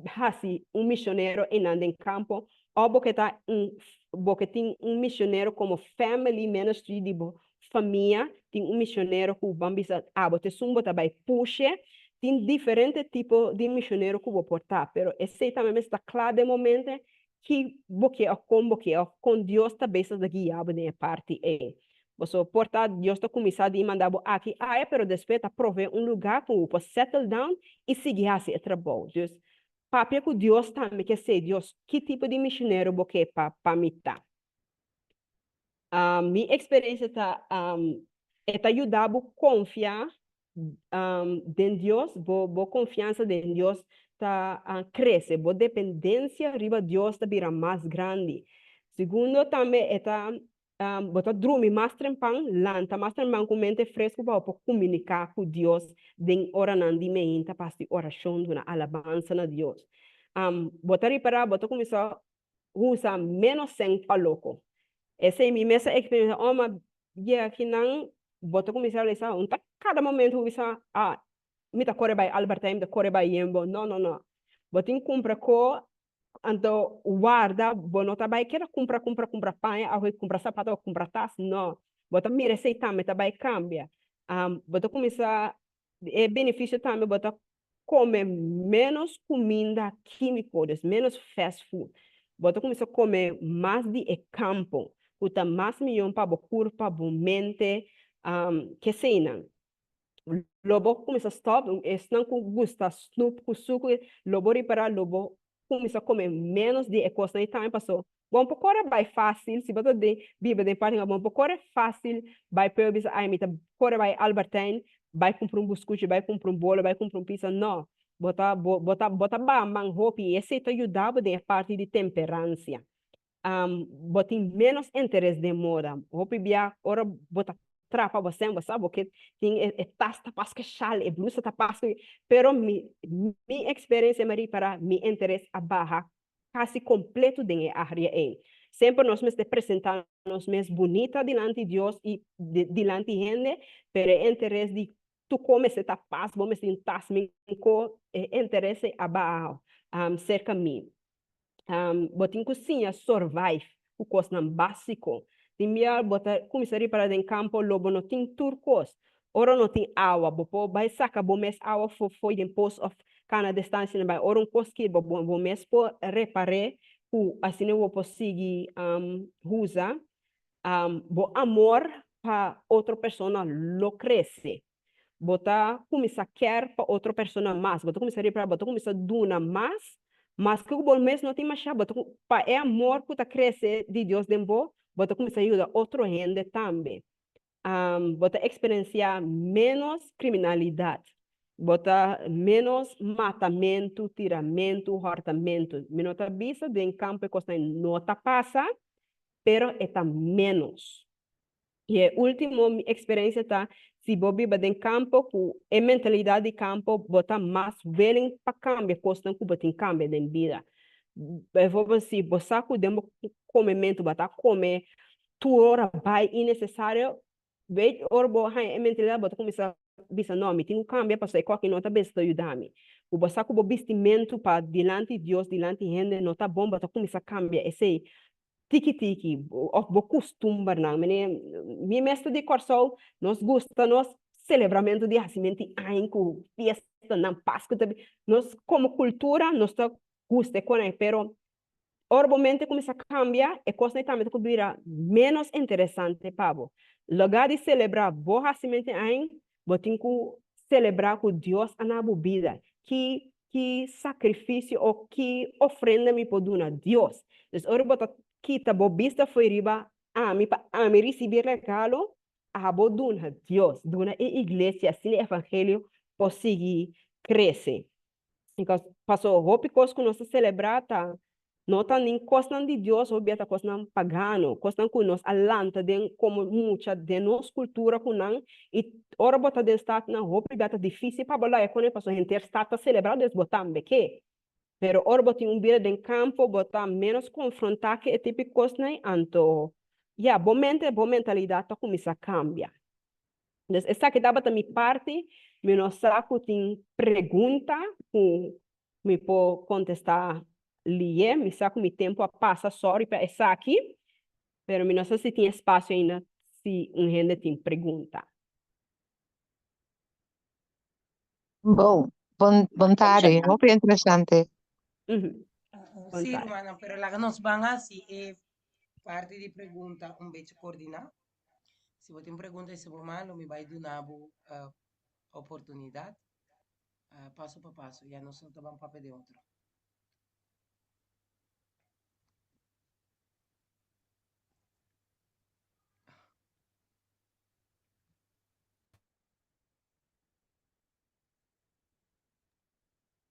hasi un misionero einan den kampo òf bo ke ta un bo ke tin un misionero komo family ministry di bo famia tin un misionero ku ban bisa abo ta esun bo ta bai pushe tin diferente tipo di misionero ku bo por ta pero esei tambe mester ta kla den momente ki bo ke òf kon bo ke òf kon Dios ta bezig ta guia bo den e parti ei. Boso por ta Dios ta kuminsá di manda bo aki aya pero despues ta provee un lugá ku bo por settle down i sigui hasi e trabou. Dus papia ku Dios tambe ke esei, Dios ki tipo di misionero bo ke pa pa mi ta? Mi eksperensia ta e ta yuda bo konfia den Dios, bo bo konfiansa den Dios ta krese, bo dependensia riba Dios ta bira mas grandi. Segundo tambe e ta bo ta drumi mas trempan, lanta mas trempan ku mente fresku pa bo por komuniká ku Dios den oranan di meinta pa hasi orashon, duna alabansa na Dios. Bo ta ripará bo ta kuminsá usa ménos sèn pa loko. Esei mi mes a eksperimenta, oh ma yega akinan bo ta kuminsá realisá un ta kada momento bo bisa ah mi ta kore bai Albert Heijn, mi ta kore bai Jumbo, no no no bo tin kumpra ko anto warda bo no ta bai keda kumpra kumpra kumpra paña awe kumpra sapato awe kumpra tas no bo ta mira esei tambe ta bai kambia bo ta kuminsá e benefisio tambe bo ta kome ménos kuminda kímiko, dus ménos fast food. Bo ta kuminsá kome mas di e kampo, ku ta mas mihó pa bo kurpa, bo mente, keseinan. Lo bo kuminsá stòp, esnan ku gusta snoep ku suku, lo bo ripará lo bo kuminsá kome ménos di e kosnan ei tambe paso bo no por kore bai fásil, si bo ta den biba den parti bo no por kore fásil bai p'e bisa ai mi ta kore bai Albert Heijn bai kumpra un buskuchi, bai kumpra un bolo, bai kumpra un pizza, no, bo ta bo ta bo ta baha man hopi i esei ta yuda bo den e parti di temperansia. Bo tin ménos interes den moda. Hopi bia ora bo ta trapa bo sèn, bo sa bo ke tin e tas ta pas ku e shal, e blusa ta pas ku e, pero mi mi eksperensia mi a ripará mi interes a baha kasi kompleto den e área ei. Semper nos mester presentá nos mes bunita dilanti Dios i dilanti hende, pero e interes di tur kon mester ta pas, bo mester tin tas minko, e interes ei a baha serka mi. Bo tin ku siña survive ku kosnan básiko. Tin bia bo ta kuminsá ripará den kampo lo bo no tin tur kos. Ora no tin awa, bo por bai saka bo mes awa for fo'i den pos òf kana distansianan bai. Ora un kos kirba bo bo mes por repar'é ku asina bo por sigui usa. Bo amor pa otro persona lo krese. Bo ta kuminsá kèr pa otro persona mas, bo ta kuminsá ripará, bo ta kuminsá duna mas, maske ku bo mes no tin mashá, bo ta pa e amor ku ta krese di Dios den bo, bo ta kuminsá yuda otro hende tambe. Bo ta eksperensiá ménos kriminalidat, bo ta ménos matamentu, tiramentu, hòrtamentu. Mi no ta bisa den kampo e kosnan no ta pasa, pero e ta ménos. I e ultimo mi experiencia ta si bo biba den campo cu e mentalidad di campo bo ta mas willing pa cambia cosnan cu bo tin cambia den bida. Bijvoorbeeld si bo sa cu den bo comemento bo ta come tur ora bay innecesario, weet ora bo haya e mentalidad bo ta cuminsa bisa no mi tin cu cambia pasobra e coki no ta bes ta yuda mi. Cu bo sa cu bo bistimentu pa dilanti Dios dilanti hende no ta bon bo ta cuminsa cambia esey tiki tiki of bo kustumbernan. Mene mi mes ta di Kòrsou, nos gusta nos selebramentu di hasimentu di aña ku fiestanan, Pasku ta bin. Nos komo kultura nos ta gusta e kosnan, pero ora bo mente kuminsá kambia e kosnan tambe ta ku bira ménos interesante pa bo. Lugá di selebrá bo hasimentu di aña, bo tin ku selebrá ku Dios a na bo bida. Ki ki sakrifisio o ki ofrenda mi por duna Dios? Dus ora bo ta kita bo bista fo'i riba ami pa ami risibí regalo, abo duna Dios, duna e iglesia, asina e evangelio por sigui krese. Because paso hopi kos ku nos ta selebrá ta no ta nin kosnan di Dios, hopi bia ta kosnan pagano, kosnan ku nos a lanta den komo mucha den nos kultura ku nan, i ora bo ta den statnan hopi bia ta difisil pa bo laga kuné pasobra henter stat ta selebrá dus bo tambe ke. Pero ora bo tin un bida den kampo bo ta ménos konfrontá ku e tipo di kosnan anto ya bo mente bo mentalidat ta kuminsá kambia. Dus esaki tabata mi parti, mi no sa ku tin pregunta ku mi por kontestá lié, mi sa ku mi tempu a pasa, sorry pa esaki, pero mi no sa si tin espasio ainda si un hende tin pregunta. Bon, bon, bon tardi, hopi interesante. Bon Sí, tardi. rumannan, pero laga nos ban hasi e parti di pregunta un bechi koordiná. Si bo tin pregunta ese bo manda mi bai duna bo oportunidat paso pa paso ya nos no ta ban papia den otro.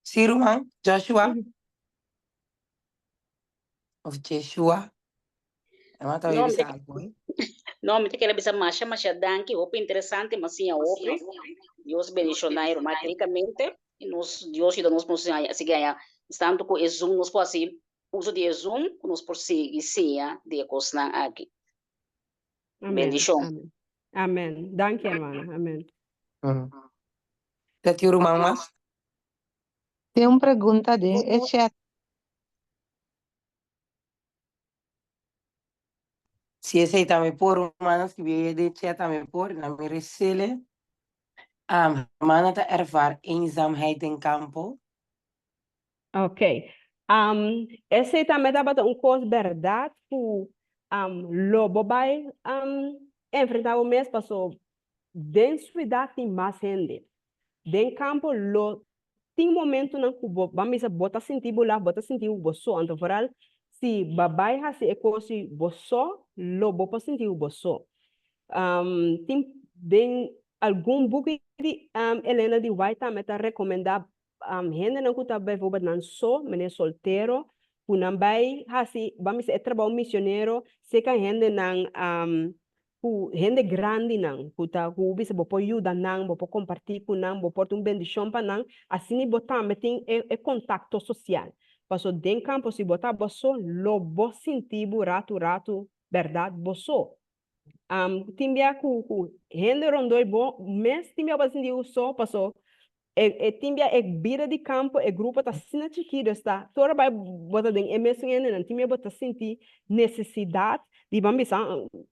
Si ruman Joshua of Jeshua. Ema ta No, mi bisa te, algo, eh? no, mi te kere bisa masha, masha danki. Hopi interesante, m'a siña hopi. Dios bendiciona e ruman ricamente. Y nos, Dios yuda nos por siña, sigui haña, tanto cu e Zoom, nos por haci uso di e Zoom, cu nos por sigui siña di e cosnan aki. Amen. Bendicion. Amen. Amen. Danki, hermana. Amen. Ta tin ruman mas? Tin un pregunta den e chat. Si esei tambe por, rumannan skibi den chat tambe por, nan mi resele. Um, hermana ta ervaar eenzaamheid den kampo. Ok. Um, esei tambe tabata un kos bèrdat ku um, lo bo bai um, enfrentá bo mes paso den suidat tin mas hende. Den kampo lo tin momentunan ku bo ban bisa bo ta sinti bo laf, bo ta sinti bo so. Anto vooral si bo bai hasi e kos i bo so, lo bo por sinti bo so. Tin den algun buki di Elena di White tambe ta rekomendá hendenan ku ta bijvoorbeeld nan so, meneer soltero, Ku nan bai hasi, ban bisa e trabou misionero serka hendenan ku hende grandinan ku ta ku bisa bo por yuda nan, bo por kompartí ku nan, bo por ta un bendishon pa nan, asina bo tambe tin e e kontakto sosial. Paso den kampo si bo ta bo so lo bo sinti bo ratu ratu bèrdat bo so. Tin bia ku ku hende rondó i bo mes tin bia bo ta sinti bo so paso e e tin bia e bida di kampo e grupo ta asina chikí dus ta tur ora bai bo ta den e mesun hendenan tin bia bo ta sinti nesesidat di ban bisa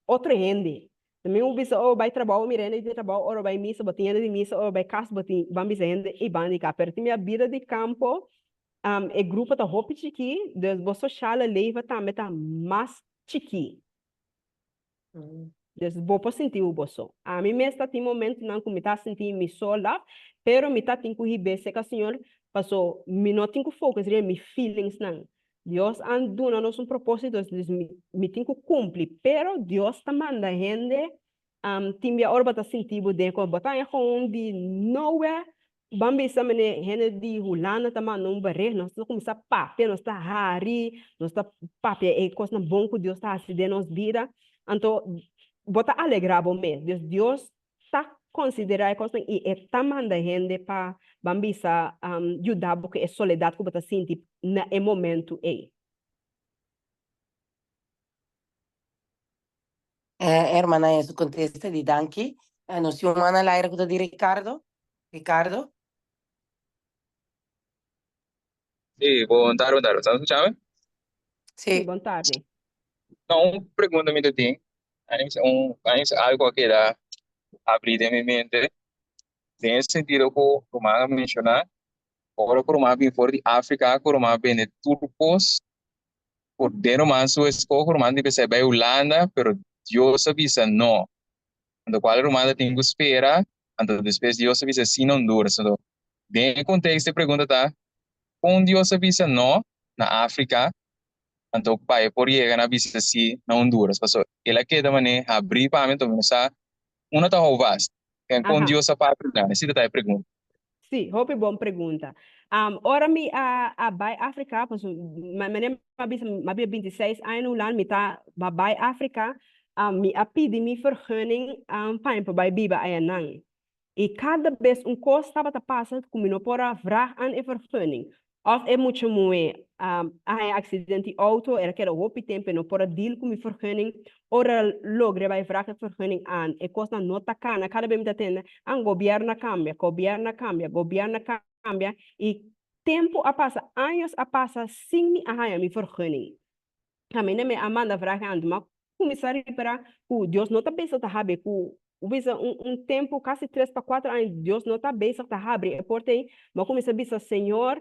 otro hende. También bo bisa oh bai trabou mira hende di trabou ora bai misa bo tin hende di misa ora bai kas bo tin ban bisa hende i ban di kas pero tin bia bida di kampo e grupo ta hopi chikí dus bo sociale leven tambe ta mas chikí. Dus bo por sinti bo bo so. Ami mes ta tin momentonan ku mi ta sinti mi sola, pero mi ta tin ku hib'é serka Señor paso mi no tin ku focus riba mi feelingsnan. Dios a duna nos un propósito, dus mi tin ku kumpli, pero Dios ta manda hende tin bia ora bo ta sinti bo den ku bo ta haña gewoon di nowhere Ban bisa mene hende di Hulanda ta manda un bericht, nos ta kuminsá papia, nos ta hari, nos ta papia e kosnan bon ku Dios ta hasi den nos bida. Anto bo ta alegrá bo mes. Dus Dios ta konsiderá e kosnan i e ta manda hende pa ban bisa yuda bo ku e soledat ku bo ta sinti na e momentu ei. Hermana en su contesta di danki. Nos tin un man al aire cu ta di Ricardo. Ricardo. Sí, bon tarde, bon tarde. Están escuchando? Sí, bon tarde. No, un pregunta mi te tin. Un, algo a queda abrir den mi mente. Den el sentido cu ruman a menciona, ora cu ruman a bin for di Africa, cu ruman a bende tur cos, Por den ruman su eskoho, ruman tin pensá bai Hulanda, pero Dios a bisa no. Anto kual ruman ta tin ku spera, anto despues Dios a bisa sí na Honduras. Anto den e konteksto e pregunta ta, kon Dios a bisa no na Afrika, anto pa e por yega na bisa sí na Honduras? Pasobra el a keda manera habrí pa mi, anto mi no sa unda ta hou vast. Kon Dios a papia nan? Esei ta e pregunta. Sí, hopi bon pregunta. Ora mi a a bai Afrika, paso manera mi a bisa mi a biba 26 aña na Hulanda, mi ta a bai Afrika, mi a pidi mi vergunning pa mi por bai biba ayanan. I kada bes un kos tabata pasa ku mi no por a vraag aan e vergunning. Òf e mucha muhé a haña aksidente di outo, el a keda hopi tempu e no por a deal ku mi vergunning. Ora el logra bai vraag e vergunning aan, e kosnan no ta kana. Kada bes mi ta tende, an gobièrnu a kambia, gobièrnu a kambia, gobièrnu a kambia. I tempu a pasa, años a pasa sin mi a haña mi vergunning. Kaminda mi a manda vraag aan, ma kuminsá ripará ku Dios no ta bezig ta habri ku bisa un un tempu kasi tres pa kuater aña Dios no ta bezig ta habri e porta ei, mi a kuminsá bisa Señor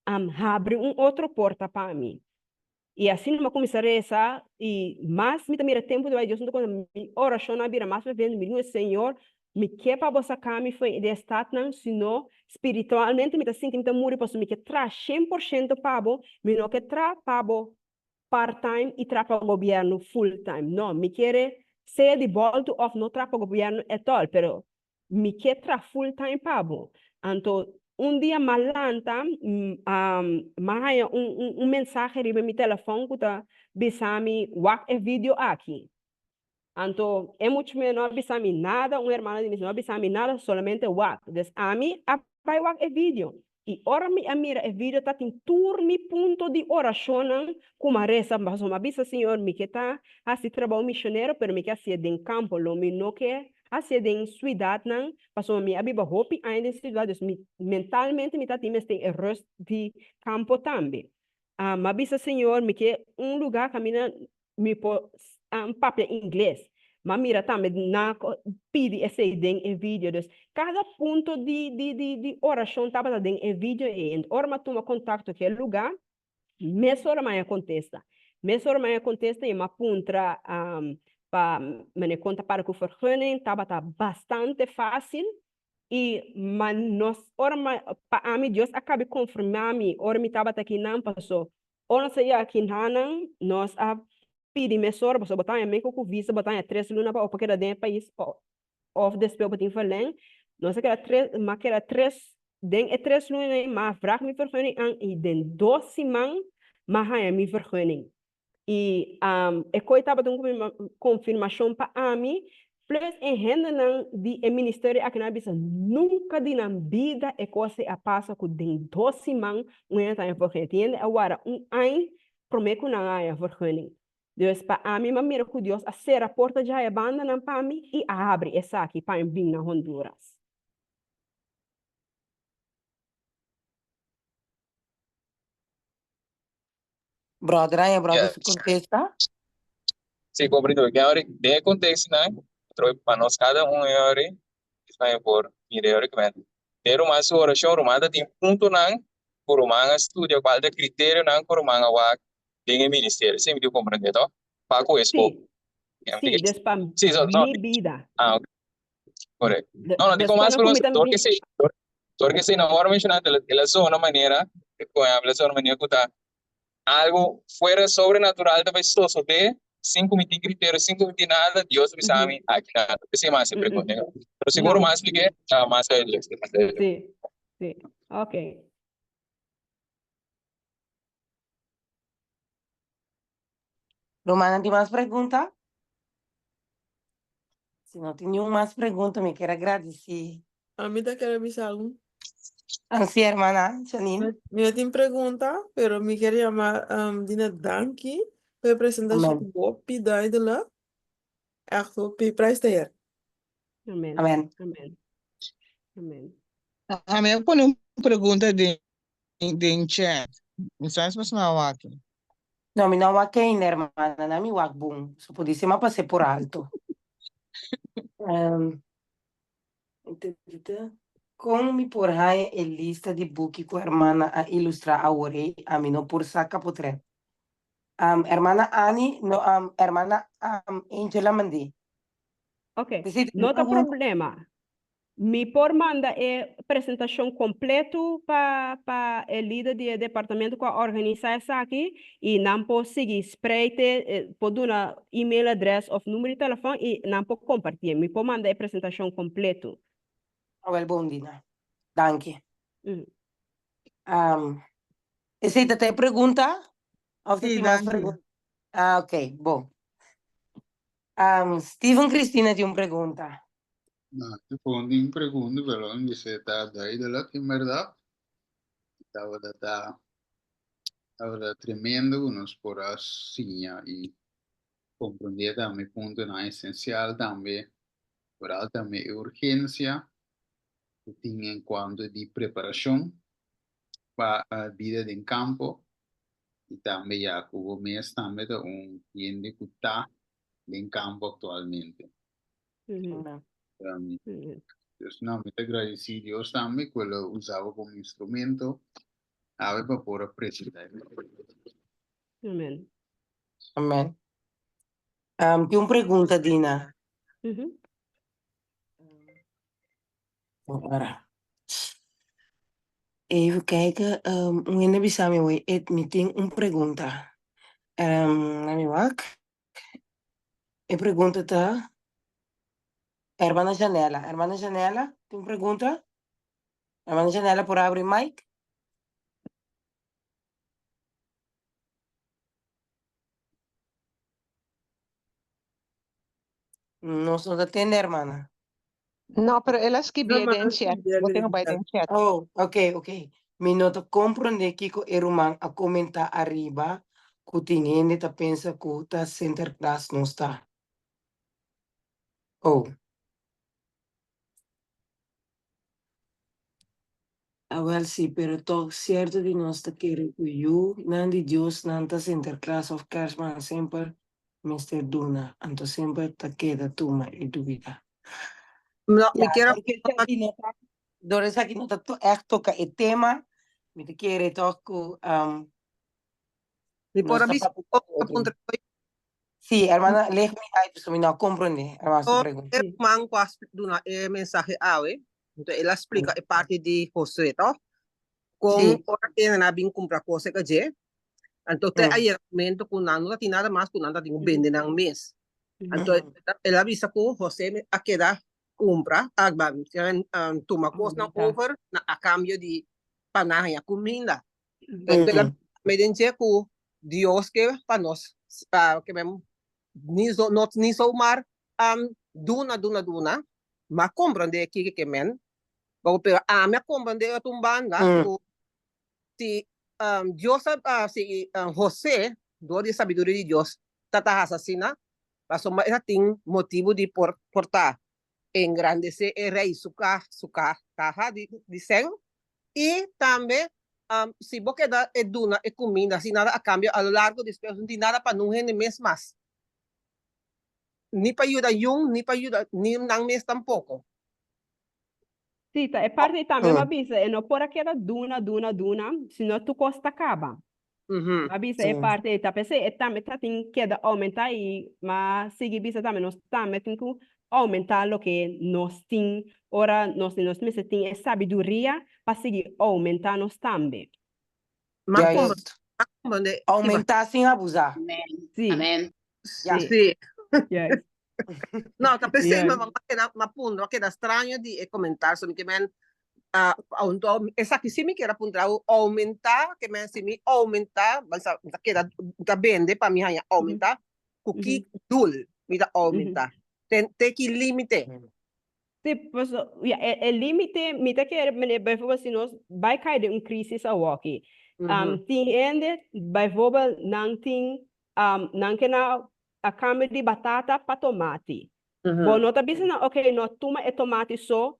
habri un otro porta pa mi. I asina mi a kuminsá resa i mas mi ta mira tempu ta bai Dios no ta konta mi orashonnan a bira mas fervente mi di Señor mi ke pa bo saka mi for di e statnan sino spiritualmente mi ta sinti mi ta muri pasobra mi ke traha 100% pa bo mi no ke traha pa bo part time y tra pa gobierno full time. No, mi kere sea di bolto of no tra pa gobierno at all, pero mi ke tra full time pa bo. Anto un dia m'a lanta, m'a haya un un mensahe riba mi telefon cu ta bisa mi wak e video aki. Anto e mucha muhé no a bisa mi nada, un hermana di mi no a bisa mi nada, solamente wak. Dus ami a bai wak e video. I ora mi a mira e video ta tin tur mi punto di orashonnan ku mi a resa. Pasobra mi a bisa Señor, mi ke ta hasi trabou mishonero, pero mi ke hasié den kampo, lo mi no ke hasié den suidatnan, pasobra mi a biba hopi aña den siudat, dus mi mentalmente mi ta tin mester e rust di kampo tambe. Mi a bisa Señor, mi ke un lugá kaminda Mi por papia ingles. M'a mira tambe nan a pidi esei den e video. Dus kada punto di di di di orashon tabata den e video ei. En ora m'a tuma kontakto ku e lugá, mesora m'a haña kontesta. Mesora m'a haña kontesta i m'a puntra pa mane kon ta para ku vergunning. Tabata bastante fásil. I ma nos ora m'a pa ami Dios a kabi konfirmá mi ora mi tabata akinan paso Ora nos a yega Kinhanan, nos a pidi mesora, pasobra bo ta haña meko ku visa, bo ta haña tres luna pa bo por keda den e pais òf despues bo tin verleng. Nos a keda tres, mi a keda tres, den e tres luna ei mi a vrag mi vergunning aan i den dos siman m'a haña mi vergunning. I e koe tabata un konfirmashon pa ami, plus e hendenan di e ministerio aki nan a bisa nunka di nan bida e kos ei a pasa ku den dos siman un hende ta haña vergunning. Tin hende a wara un aña promé ku nan a haña vergunning. Dus pa ami m'a mira ku Dios a sera porta dja e bandanan pa mi i a habri esaki pa mi bin na Honduras. Brother, aña brother su contesta. Sí, comprendo. Que ahora, de e contexto nan, pa nos cada un ahora, es por mira ahora que men. De ruman su oración, ruman ta tin punto nan, ku ruman a studia cual ta criterio nan ku ruman a wak den e ministerio. Sí, mi tin comprende, to? Pa ku escoge. Sí, sí, des pa sí, so, no, mi bida. Ah, ok. Correcto. No, no, digo más, pero door que sí, door que sí, no ahora mencionaste, la zona manera, la zona manera que está algo fuera sobrenatural te vai sosode, sin comitir criterio, sin comitir nada, Dios me sabe aquí nada. Ese más se pregunta. Pero seguro más expliqué, más Sí, sí, ok. Romana, tin mas pregunta? Si no tin niun mas pregunta, mi kier a gradici. Ami ta kere bisa algu. Ansi, hermana Janine. Mi no tin pregunta, pero mi kier yama Dina danki pa e presentacion Amen. hopi duidelijk. Echt hopi, prijs de Heer. Amen. Amen. Amen. Amen. Ami a pone un pregunta den den chat. Mi sa si boso a wak. No, mi no wak ainda, hermana. Na mi wak bon. So podise m'a pas'é por alto. Um, Kon mi por haña e lista di buki ku hermana a ilustrá awor ei? Ami no por saka potret. Um, hermana Annie, no, um, hermana um, Angel a mand'é. Ok, no ta problema. Mi por manda e presentashon kompleto pa pa e lider di e departamento ku a organisá esaki i nan por sigui spreite, por duna email adrès òf numero di telefòn i nan por kompartié. Mi por manda e presentashon kompleto. Awel bon Dina. Danki. Esei ta ta e pregunta? Òf ta Sí, tin mas danki. pregunta? Ah, ok, bon. Steven Cristina tin un pregunta. No, e por tin pregunta, pero mi bisa ta duidelijk en berdad. Tabata ta tabata tremendo ku nos por a siña i komprendé tambe puntonan esensial tambe, vooral tambe e urgensia ku tin en kuanto di preparashon pa bida den kampo i tambe ya ku bo mes tambe ta un hende ku ta den kampo aktualmente. Dus no, mi ta gradisí Dios tambe ku el a usa bo komo instrumento awe pa por a presentá e Amen. Amen. Tin un pregunta, Dina. Ora. Even kijken, un hende bisa mi hoy, Ed, mi tin un pregunta. Laat mi wak. E pregunta ta, Hermana Janela, Hermana Janela, tin un pregunta? Hermana Janela por abri mic? Nos no ta tende, hermana. No, pero el a skibié Hermana, den chat. skibié Bo den tin bai chat. den chat. Oh, ok, ok. Mi no ta komprondé kiko e ruman a komentá ariba ku tin hende ta pensa ku ta Sinterklaas nos ta. Oh. Awel si, pero tog sierto di nos ta kere ku yu nan di Dios nan ta Sinterklaas of Kerstman semper mester duna, anto semper ta keda tuma e duda. No, mi Ya, kier a dor ku esaki no ta, dor esaki no ta ègt toka e tema, mi ta kere tog ku Mi por nos a ta bisa papia un di otro. puntra hoy. Sí, hermana, leg mi uit, pasobra mi no a komprondé, hermana su Oh, pregunta. e ruman ku a duna e mensahe awe, enton el a splika e parti di Josué, toh? Kon Sí. ora kende nan a bin kumpra kos e dje, anto te Mm. a yega momento ku nan no ta tin nada mas ku nan ta tin ku bende nan mes. Anto el a bisa ku José a keda kumpra, a tuma kosnan over na a kambio di pa nan haña kuminda. Enton el a bisa den dje ku. Dios ke pa nos ke men ni zo no ni zomaar duna duna duna m'a komprondé kiko ke men pero ami a komprondé otro un banda ku si Dios a si José dor di e sabiduria di Dios ta ta hasi asina pasobra e ta tin motibu di por por ta engrandesé e rei su ka su kaha di sèn i tambe si bo keda e duna e kuminda sin nada a kambio a lo largo despues no tin nada pa nun hende mes mas ni pa yuda yun ni pa yuda ni nan mes tampoko. Sí, ta e parti tambe m'a bisa e no por a keda duna duna duna sino tur kos ta kaba. M'a bisa e parti ei ta p'esei e tambe ta tin keda oumentá i m'a sigui bisa tambe nos tambe tin ku oumentá loke nos tin ora nos nos mester tin e sabiduria pa sigui oumentá nos tambe. Juist. Oumentá sin abusá. Sí. Amen. Sí. Sí. Juist. No, ta p'esei mi a keda, mi a puntra, mi a keda straño di e komentario, so mi ke men, esaki sí mi kier a puntra bo, oumentá, ke men si mi oumentá, mi ta keda, mi ta bende pa mi haña oumentá, ku ki doel mi ta oumentá? Te ki límite? Sí, paso, ya, e límite, mi ta kere, meneer, bijvoorbeeld si nos bai kai den un crisis awoki, tin hende, bijvoorbeeld, nan tin, nan ke na a cambio di batata pa tomati. Bo no ta bisa nan, ok, no tuma e tomati so,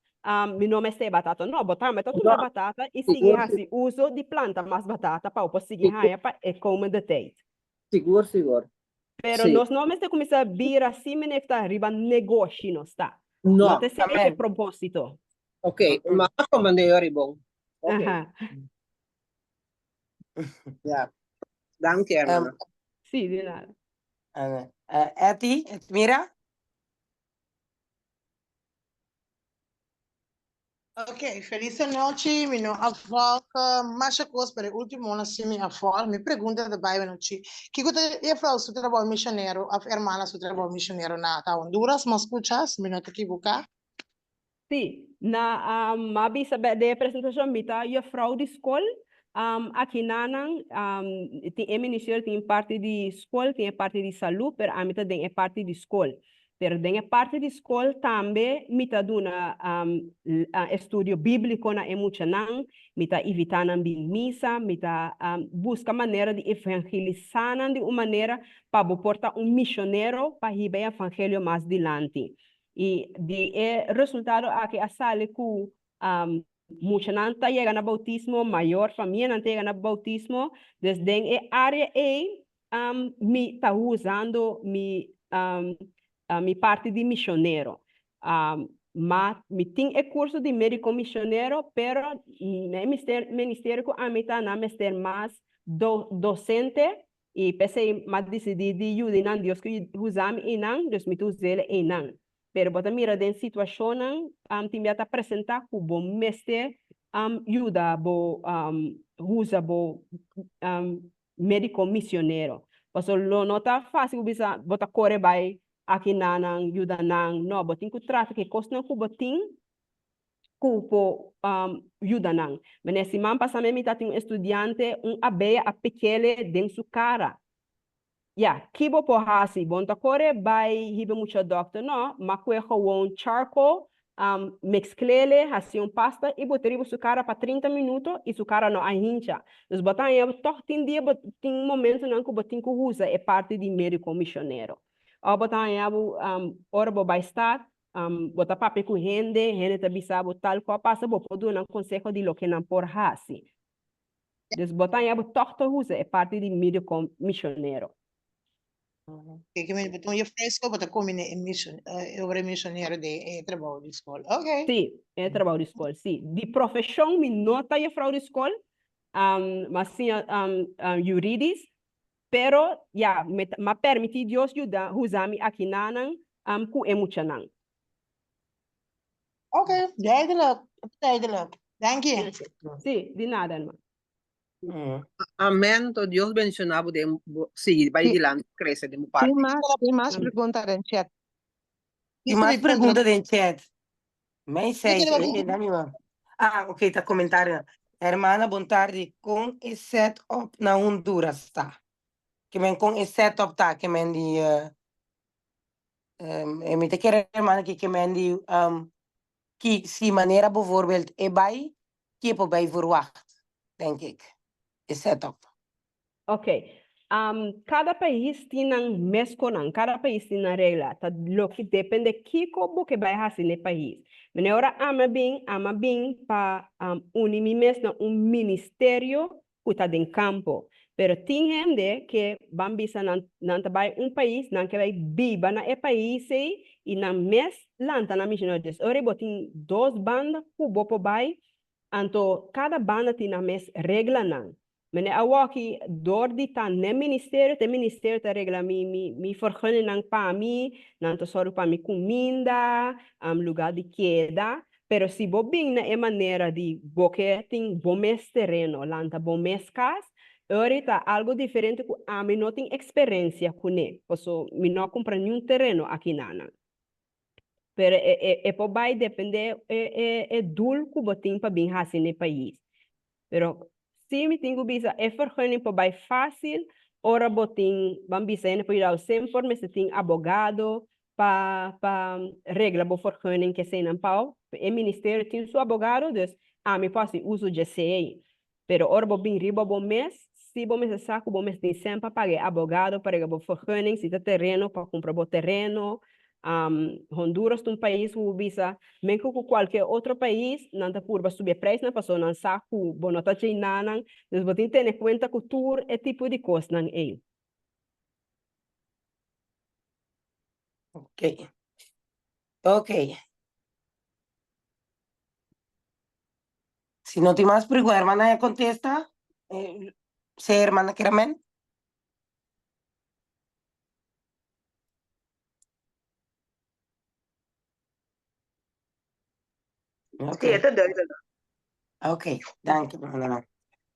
mi no mester e batata. No, bo tambe ta tuma e batata i sigui hasi uso di planta mas batata pa bo por sigui haña pa e komende tijd. Sigur, sigur. Pero nos no mester kuminsá bira si meneer ta riba negoshi nos ta. No ta esei e propósito. Ok, m'a komprendé yori bon. Ok. Ja. Danki, hermana. Sí, di nada. Amen. Etty, mira. Ok, feliz anochi. Mi no a volg masha kos, pero e ultimo una si mi a volg. Mi pregunta ta bai anochi. Kiko ta juffrouw su trabou misionero of hermana su trabou misionero na ta Honduras? M'a skucha, si mi no ta ekiboká. Sí, na m'a bisa den e presentashon mi ta juffrouw di skol. Aki nanan tin e ministerio tin parti di skol, tin e parti di salú, pero ami ta den e parti di skol. Pero den e parti di skol tambe mi ta duna estudio bíbliko na e muchanan, mi ta invitá nan bin misa, mi ta buska manera di evangelisá nan di un manera pa bo por ta un mishonero pa hiba e evangelio mas dilanti. I di e resultado aki a sali ku muchanan ta yega na boutismo, mayor famianan ta yega na boutismo. Dus den e área ei mi ta usando mi mi parti di mishonero. Ma mi tin e kurso di médiko mishonero, pero na e ministerio ku ami ta nan mester mas dosente I p'esei m'a disidí di yuda nan, Dios ku usa mi einan, dus mi ta us'el einan. Pero bo ta mira den situashonnan tin bia ta presentá ku bo mester yuda bo usa bo médiko misionero. Pasobra lo no ta fásil bo bisa bo ta kore bai aki nan yuda nan, no, bo tin ku trata ku e kosnan ku bo tin ku por yuda nan. Mene siman pasa mi ta tin un estudiante, un abeya a pikele den su kara. Ya, ki bo por hasi? Bo no ta kore bai hiba mucha dòkter, no, ma kue gewoon charcoal, mezclele, hasi un pasta i bota riba su kara pa 30 minuto i su kara no a hincha. Dus bo ta haña tòg tin dia bo tin momentonan ku bo tin ku usa e parti di médiko mishonero. Òf bo ta haña bo ora bo bai stad, Bo ta papia ku hende, hende ta bisa bo tal ku a pasa, bo por duna nan konseho di loke nan por hasi. Dus bo ta haña bo tòg ta usa e parti di médiko mishonero. Oké, ke men bo ta un jefrouw skol, bo ta kombiné e mission, e obra mishonero den e trabou di skol. Oké. Sí, e trabou di skol, sí. Di profeshon mi no ta jefrouw di skol, m'a siña yuridis, Pero, ya, mi ta, m'a permití Dios yuda usa mi akinanan ku e muchanan. Oké, duidelijk, duidelijk. Danki. Sí, di nada, hermano. Amen, to Dios bendiciona bo den bo sigui bai dilanti crece den bo parti. Tin mas, tin mas pregunta den chat. Tin mas pregunta den chat. Mei seis, e e mi man. Ah, ok, ta comentario. Hermana, bon tardi. Con e set up na Honduras ta? Ke men kon e setup ta, ke men di e mi ta kere hermana ki ke men di ki si manera bijvoorbeeld e bai, ki e por bai verwacht, denk ik, e setup. Ok. Kada pais tin nan mes konan, kada pais tin nan regla. Ta loke depende kiko bo ke bai hasi na e pais. Mene ora ami a bin, ami a bin pa uni mi mes na un ministerio ku ta den kampo. Pero tin hende ke ban bisa nan nan ta bai un pais, nan ke bai biba na e pais ei i nan mes lanta nan misionero. Dus ora bo tin dos banda ku bo por bai, anto kada banda tin nan mes reglanan. Mene awoki door di ta n'e ministerio, t'e ministerio ta regla mi mi mi vergunningnan pa mi, nan ta sòru pa mi kuminda, lugar di keda, pero si bo bin na e manera di bo ke tin bo mes tereno, lanta bo mes kas, ori ta algo diferente ku ami no tin eksperensia kuné, paso mi no a kumpra niun tereno akinanan. Pero e e e por bai depende e e e doel ku bo tin pa bin hasi n'e pais. Pero si mi tin ku bisa e vergunning por bai fásil ora bo tin, ban bisa hende por yuda bo semper mester tin abogado pa pa regla bo vergunning keseinan pao. E ministerio tin su abogado dus ami por hasi uso djesei. Pero ora bo bin riba bo mes, si bo mester sa ku bo mester tin sèn pa paga e abogado pa rega bo vergunning, si ta tereno pa kumpra bo tereno. Honduras ta un pais ku bo bisa men ku ku kualke otro pais nan ta purba subi e preisnan pasobra nan sa ku bo no ta djei nan. Dus bo tin tene kuenta ku tur e tipo di kosnan ei. Ok. Ok. Si no tin mas pregunta, hermana ya contesta. Eh, sí, hermana Keramen. Ok. Sí, ta duidelijk. Ok, dank je, hermana.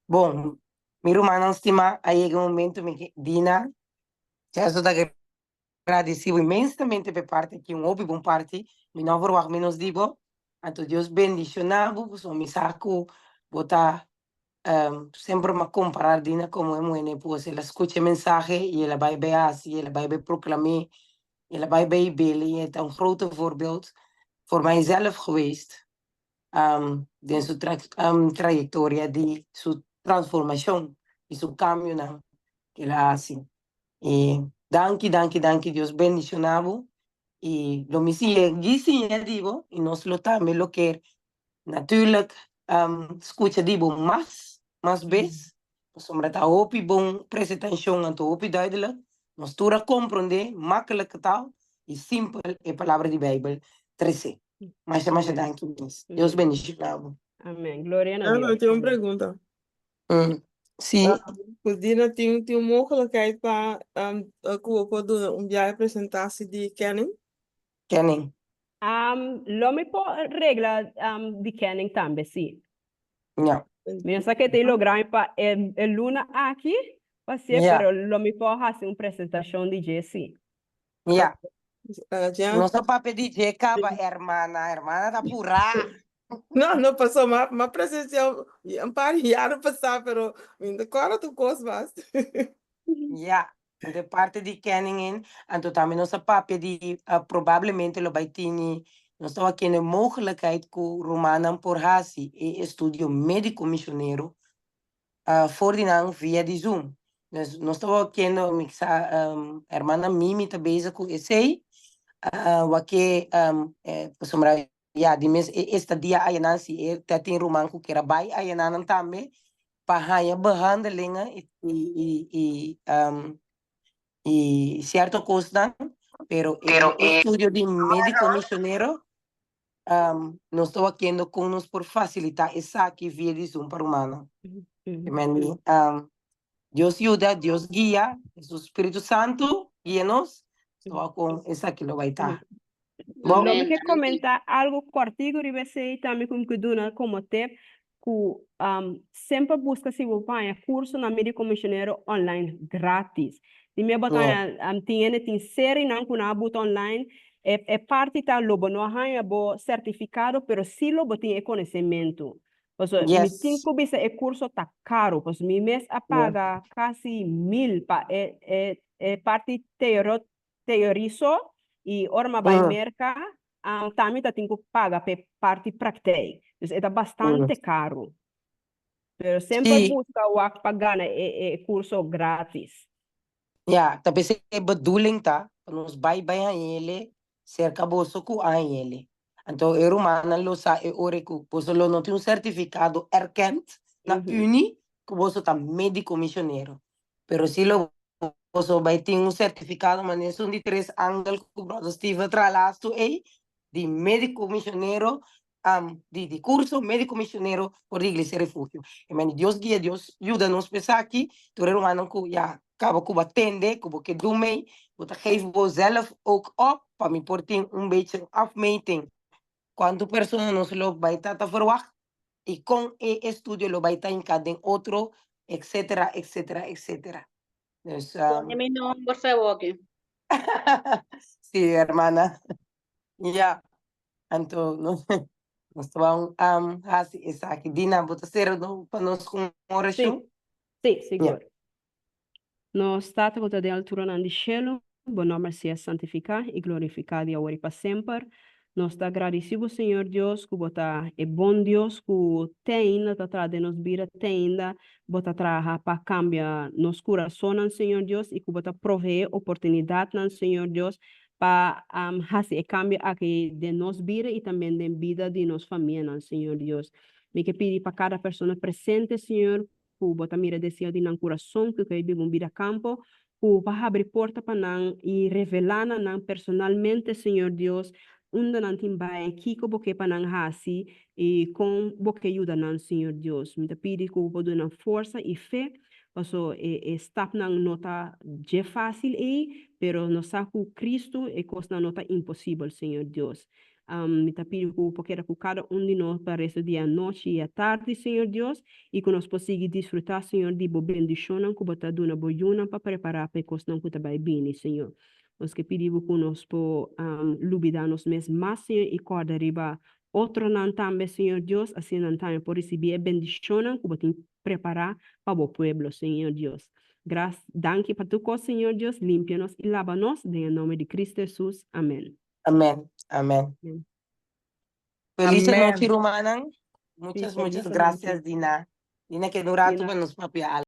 Bon, mi rumannan stima, a yega un momento mi ke Dina, ya so ta Gradeci bo inmensamente p'e parti aki, un hopi bon parti. Mi no a verwagt menos di bo. Anto Dios bendiciona bo, pasobra mi sa cu bo ta semper m'a compara Dina como e muhé pues el a scucha e mensahe y el a bay bay haci, el a bay bay proclam'é, el a bay bay bele y e ta un grote voorbeeld voor mijzelf geweest den su trayectoria di su transformacion y su cambionan cu el a haci. Y danki, danki, danki, Dios bendiciona bo y lo mi sigui siña di bo y nos lo tambe lo kier natuurlijk scucha di bo mas, mas bes, pasobra ta hopi bon presentacion anto hopi duidelijk, nos tur a comprende makkelijk taal y simpel e palabra di Bijbel trece. Masha, masha danki mes. Dios bendiciona bo. Amen. Gloria na Ah, Dios. mi tin un pregunta. Mm, sí. Pues Dina tin tin un mogelijkheid pa um, ku bo por duna un biahe presentatie di Kenning? Kenning. Um, lo mi por regla um, di Kenning tambe, sí. Ja. Mi no sa ke ta logra mi pa e, e luna aki, pa sí, Ja. pero lo mi por hasi un presentacion di dje, sí. Ja. Ja. Nos a papia di dje kaba, hermana. Hermana ta purá. No, no pasó. Ma, ma presenciá un par di jaren pasá, pero mi no ta kòrda tur kos mas. Ja, de parte di Kenningen, anto tambe nos a papia di probablemente lo bai tini, nos ta wak kende mogelijkheid ku rumannan por hasi e estudio médiko misionero for di nan via di Zoom. Dus nos ta wak kende, mi sa hermana Mimi ta bezig ku esei, wak ke pasobra ya di mes e estadia ayanan si e ta tin ruman ku kier a bai ayananan tambe pa haña behandelingen i i i i sierto kosnan, pero e estudio di médiko misionero nos ta wakiendo kon nos por fasilitá esaki via di Zoom pa rumannan. Dios yuda, Dios guia, su Spiritu Santu guia nos, so kon esaki lo bai ta. Bon. Lo mi ke komentá algu kòrtiku riba esei tambe ku mi ke duna komo tip, ku semper buska si bo por haña kursonan médiko misionero online gratis. Di mi bo ta haña, tin hende tin serinan ku nan a buta online, e parti ta lo bo no a haña bo sertifikado pero si lo bo tin e konosementu. Paso mi tin ku bisa e kurso ta karu, paso mi mes a paga kasi 1000 pa e e e parti teoro teorie so i ora mi a bai Merka tambe ta tin ku paga pa e parti praktijk. Dus e ta bastante karu. Pero semper buska wak pa gana e e kurso gratis. Ja, ta p'esei e bedoeling ta pa nos bai bai hañ'ele serka boso ku a hañ'ele. Anto e rumannan lo sa e ora ku boso lo no tin un sertifikado erkend na uni ku boso ta médiko misionero. Pero si lo boso bai tin un sertifikado manera esun di tres angel ku bròder Steven traha lastu ei di médiko misionero di di curso médico misionero for di Iglesia Refugio. E meni Dios guia, Dios yuda nos pa esaki. Tur e rumannan ku ya kaba ku bo a tende, ku bo ke dun mei, bo ta geef bo zelf ook op pa mi por tin un bechi un afmeting kuantu persona nos lo bai ta ta verwacht i kon e estudio lo bai ta hinká den otro, etcetera, etcetera, etcetera. Dus, Pone mi nomber fe awoki. Sí, hermana. Ja. Anto nos nos ta ban um, hasi esaki. Dina, bo ta sera no, pa nos ku un orashon? Sí, sí, sigur. Nos Tata ku ta den alturanan di shelu, bo nòmber sea santifiká i glorifiká di awor i pa semper. Nos ta gradisí bo, Señor Dios, ku bo ta e bon Dios ku te ainda ta traha den nos bida, te ainda bo ta traha pa kambia nos kurasonnan, Señor Dios, i ku bo ta proveé oportunidatnan, Señor Dios, pa hasi e kambio aki den nos bida i tambe den bida di nos famianan, Señor Dios. Mi ke pidi pa kada persona presente, Señor, ku bo ta mira deseo di nan kurason ku ke biba un bida kampo, ku bo habri porta pa nan i revelá na nan personalmente, Señor Dios, unda nan tin bai, kiko bo ke pa nan hasi i kon bo ke yuda nan, Señor Dios. Mi ta pidi ku bo por duna nan forsa i fe Paso e e stapnan no ta dje fácil ei, pero nos sa ku Cristo e kosnan no ta imposibel, Señor Dios. Mi ta pidi ku Bo por keda ku kada un di nos pa resto di e anochi i e atardi, Señor Dios, i ku nos por sigui disfrutá, Señor, di Bo bendishonnan ku Bo ta duna Bo yunan pa prepará pa e kosnan ku ta bai bini, Señor. Nos ke pidi Bo ku nos por lubidá nos mes mas, Señor, i kòrda riba otronan tambe, Señor Dios, asina nan tambe por risibí e bendishonnan ku Bo tin prepará pa bo pueblo, Señor Dios. Gras, danki pa tur kos, Señor Dios, limpia nos i laba nos, den e nomber di Cristo Hesus. Amen. Amen, amen. Feliz Amen. nochi rumannan. Sí, Muchas, feliz muchas anochi. gracias Dina. Dina keda un rato Dina. pa nos papia algo.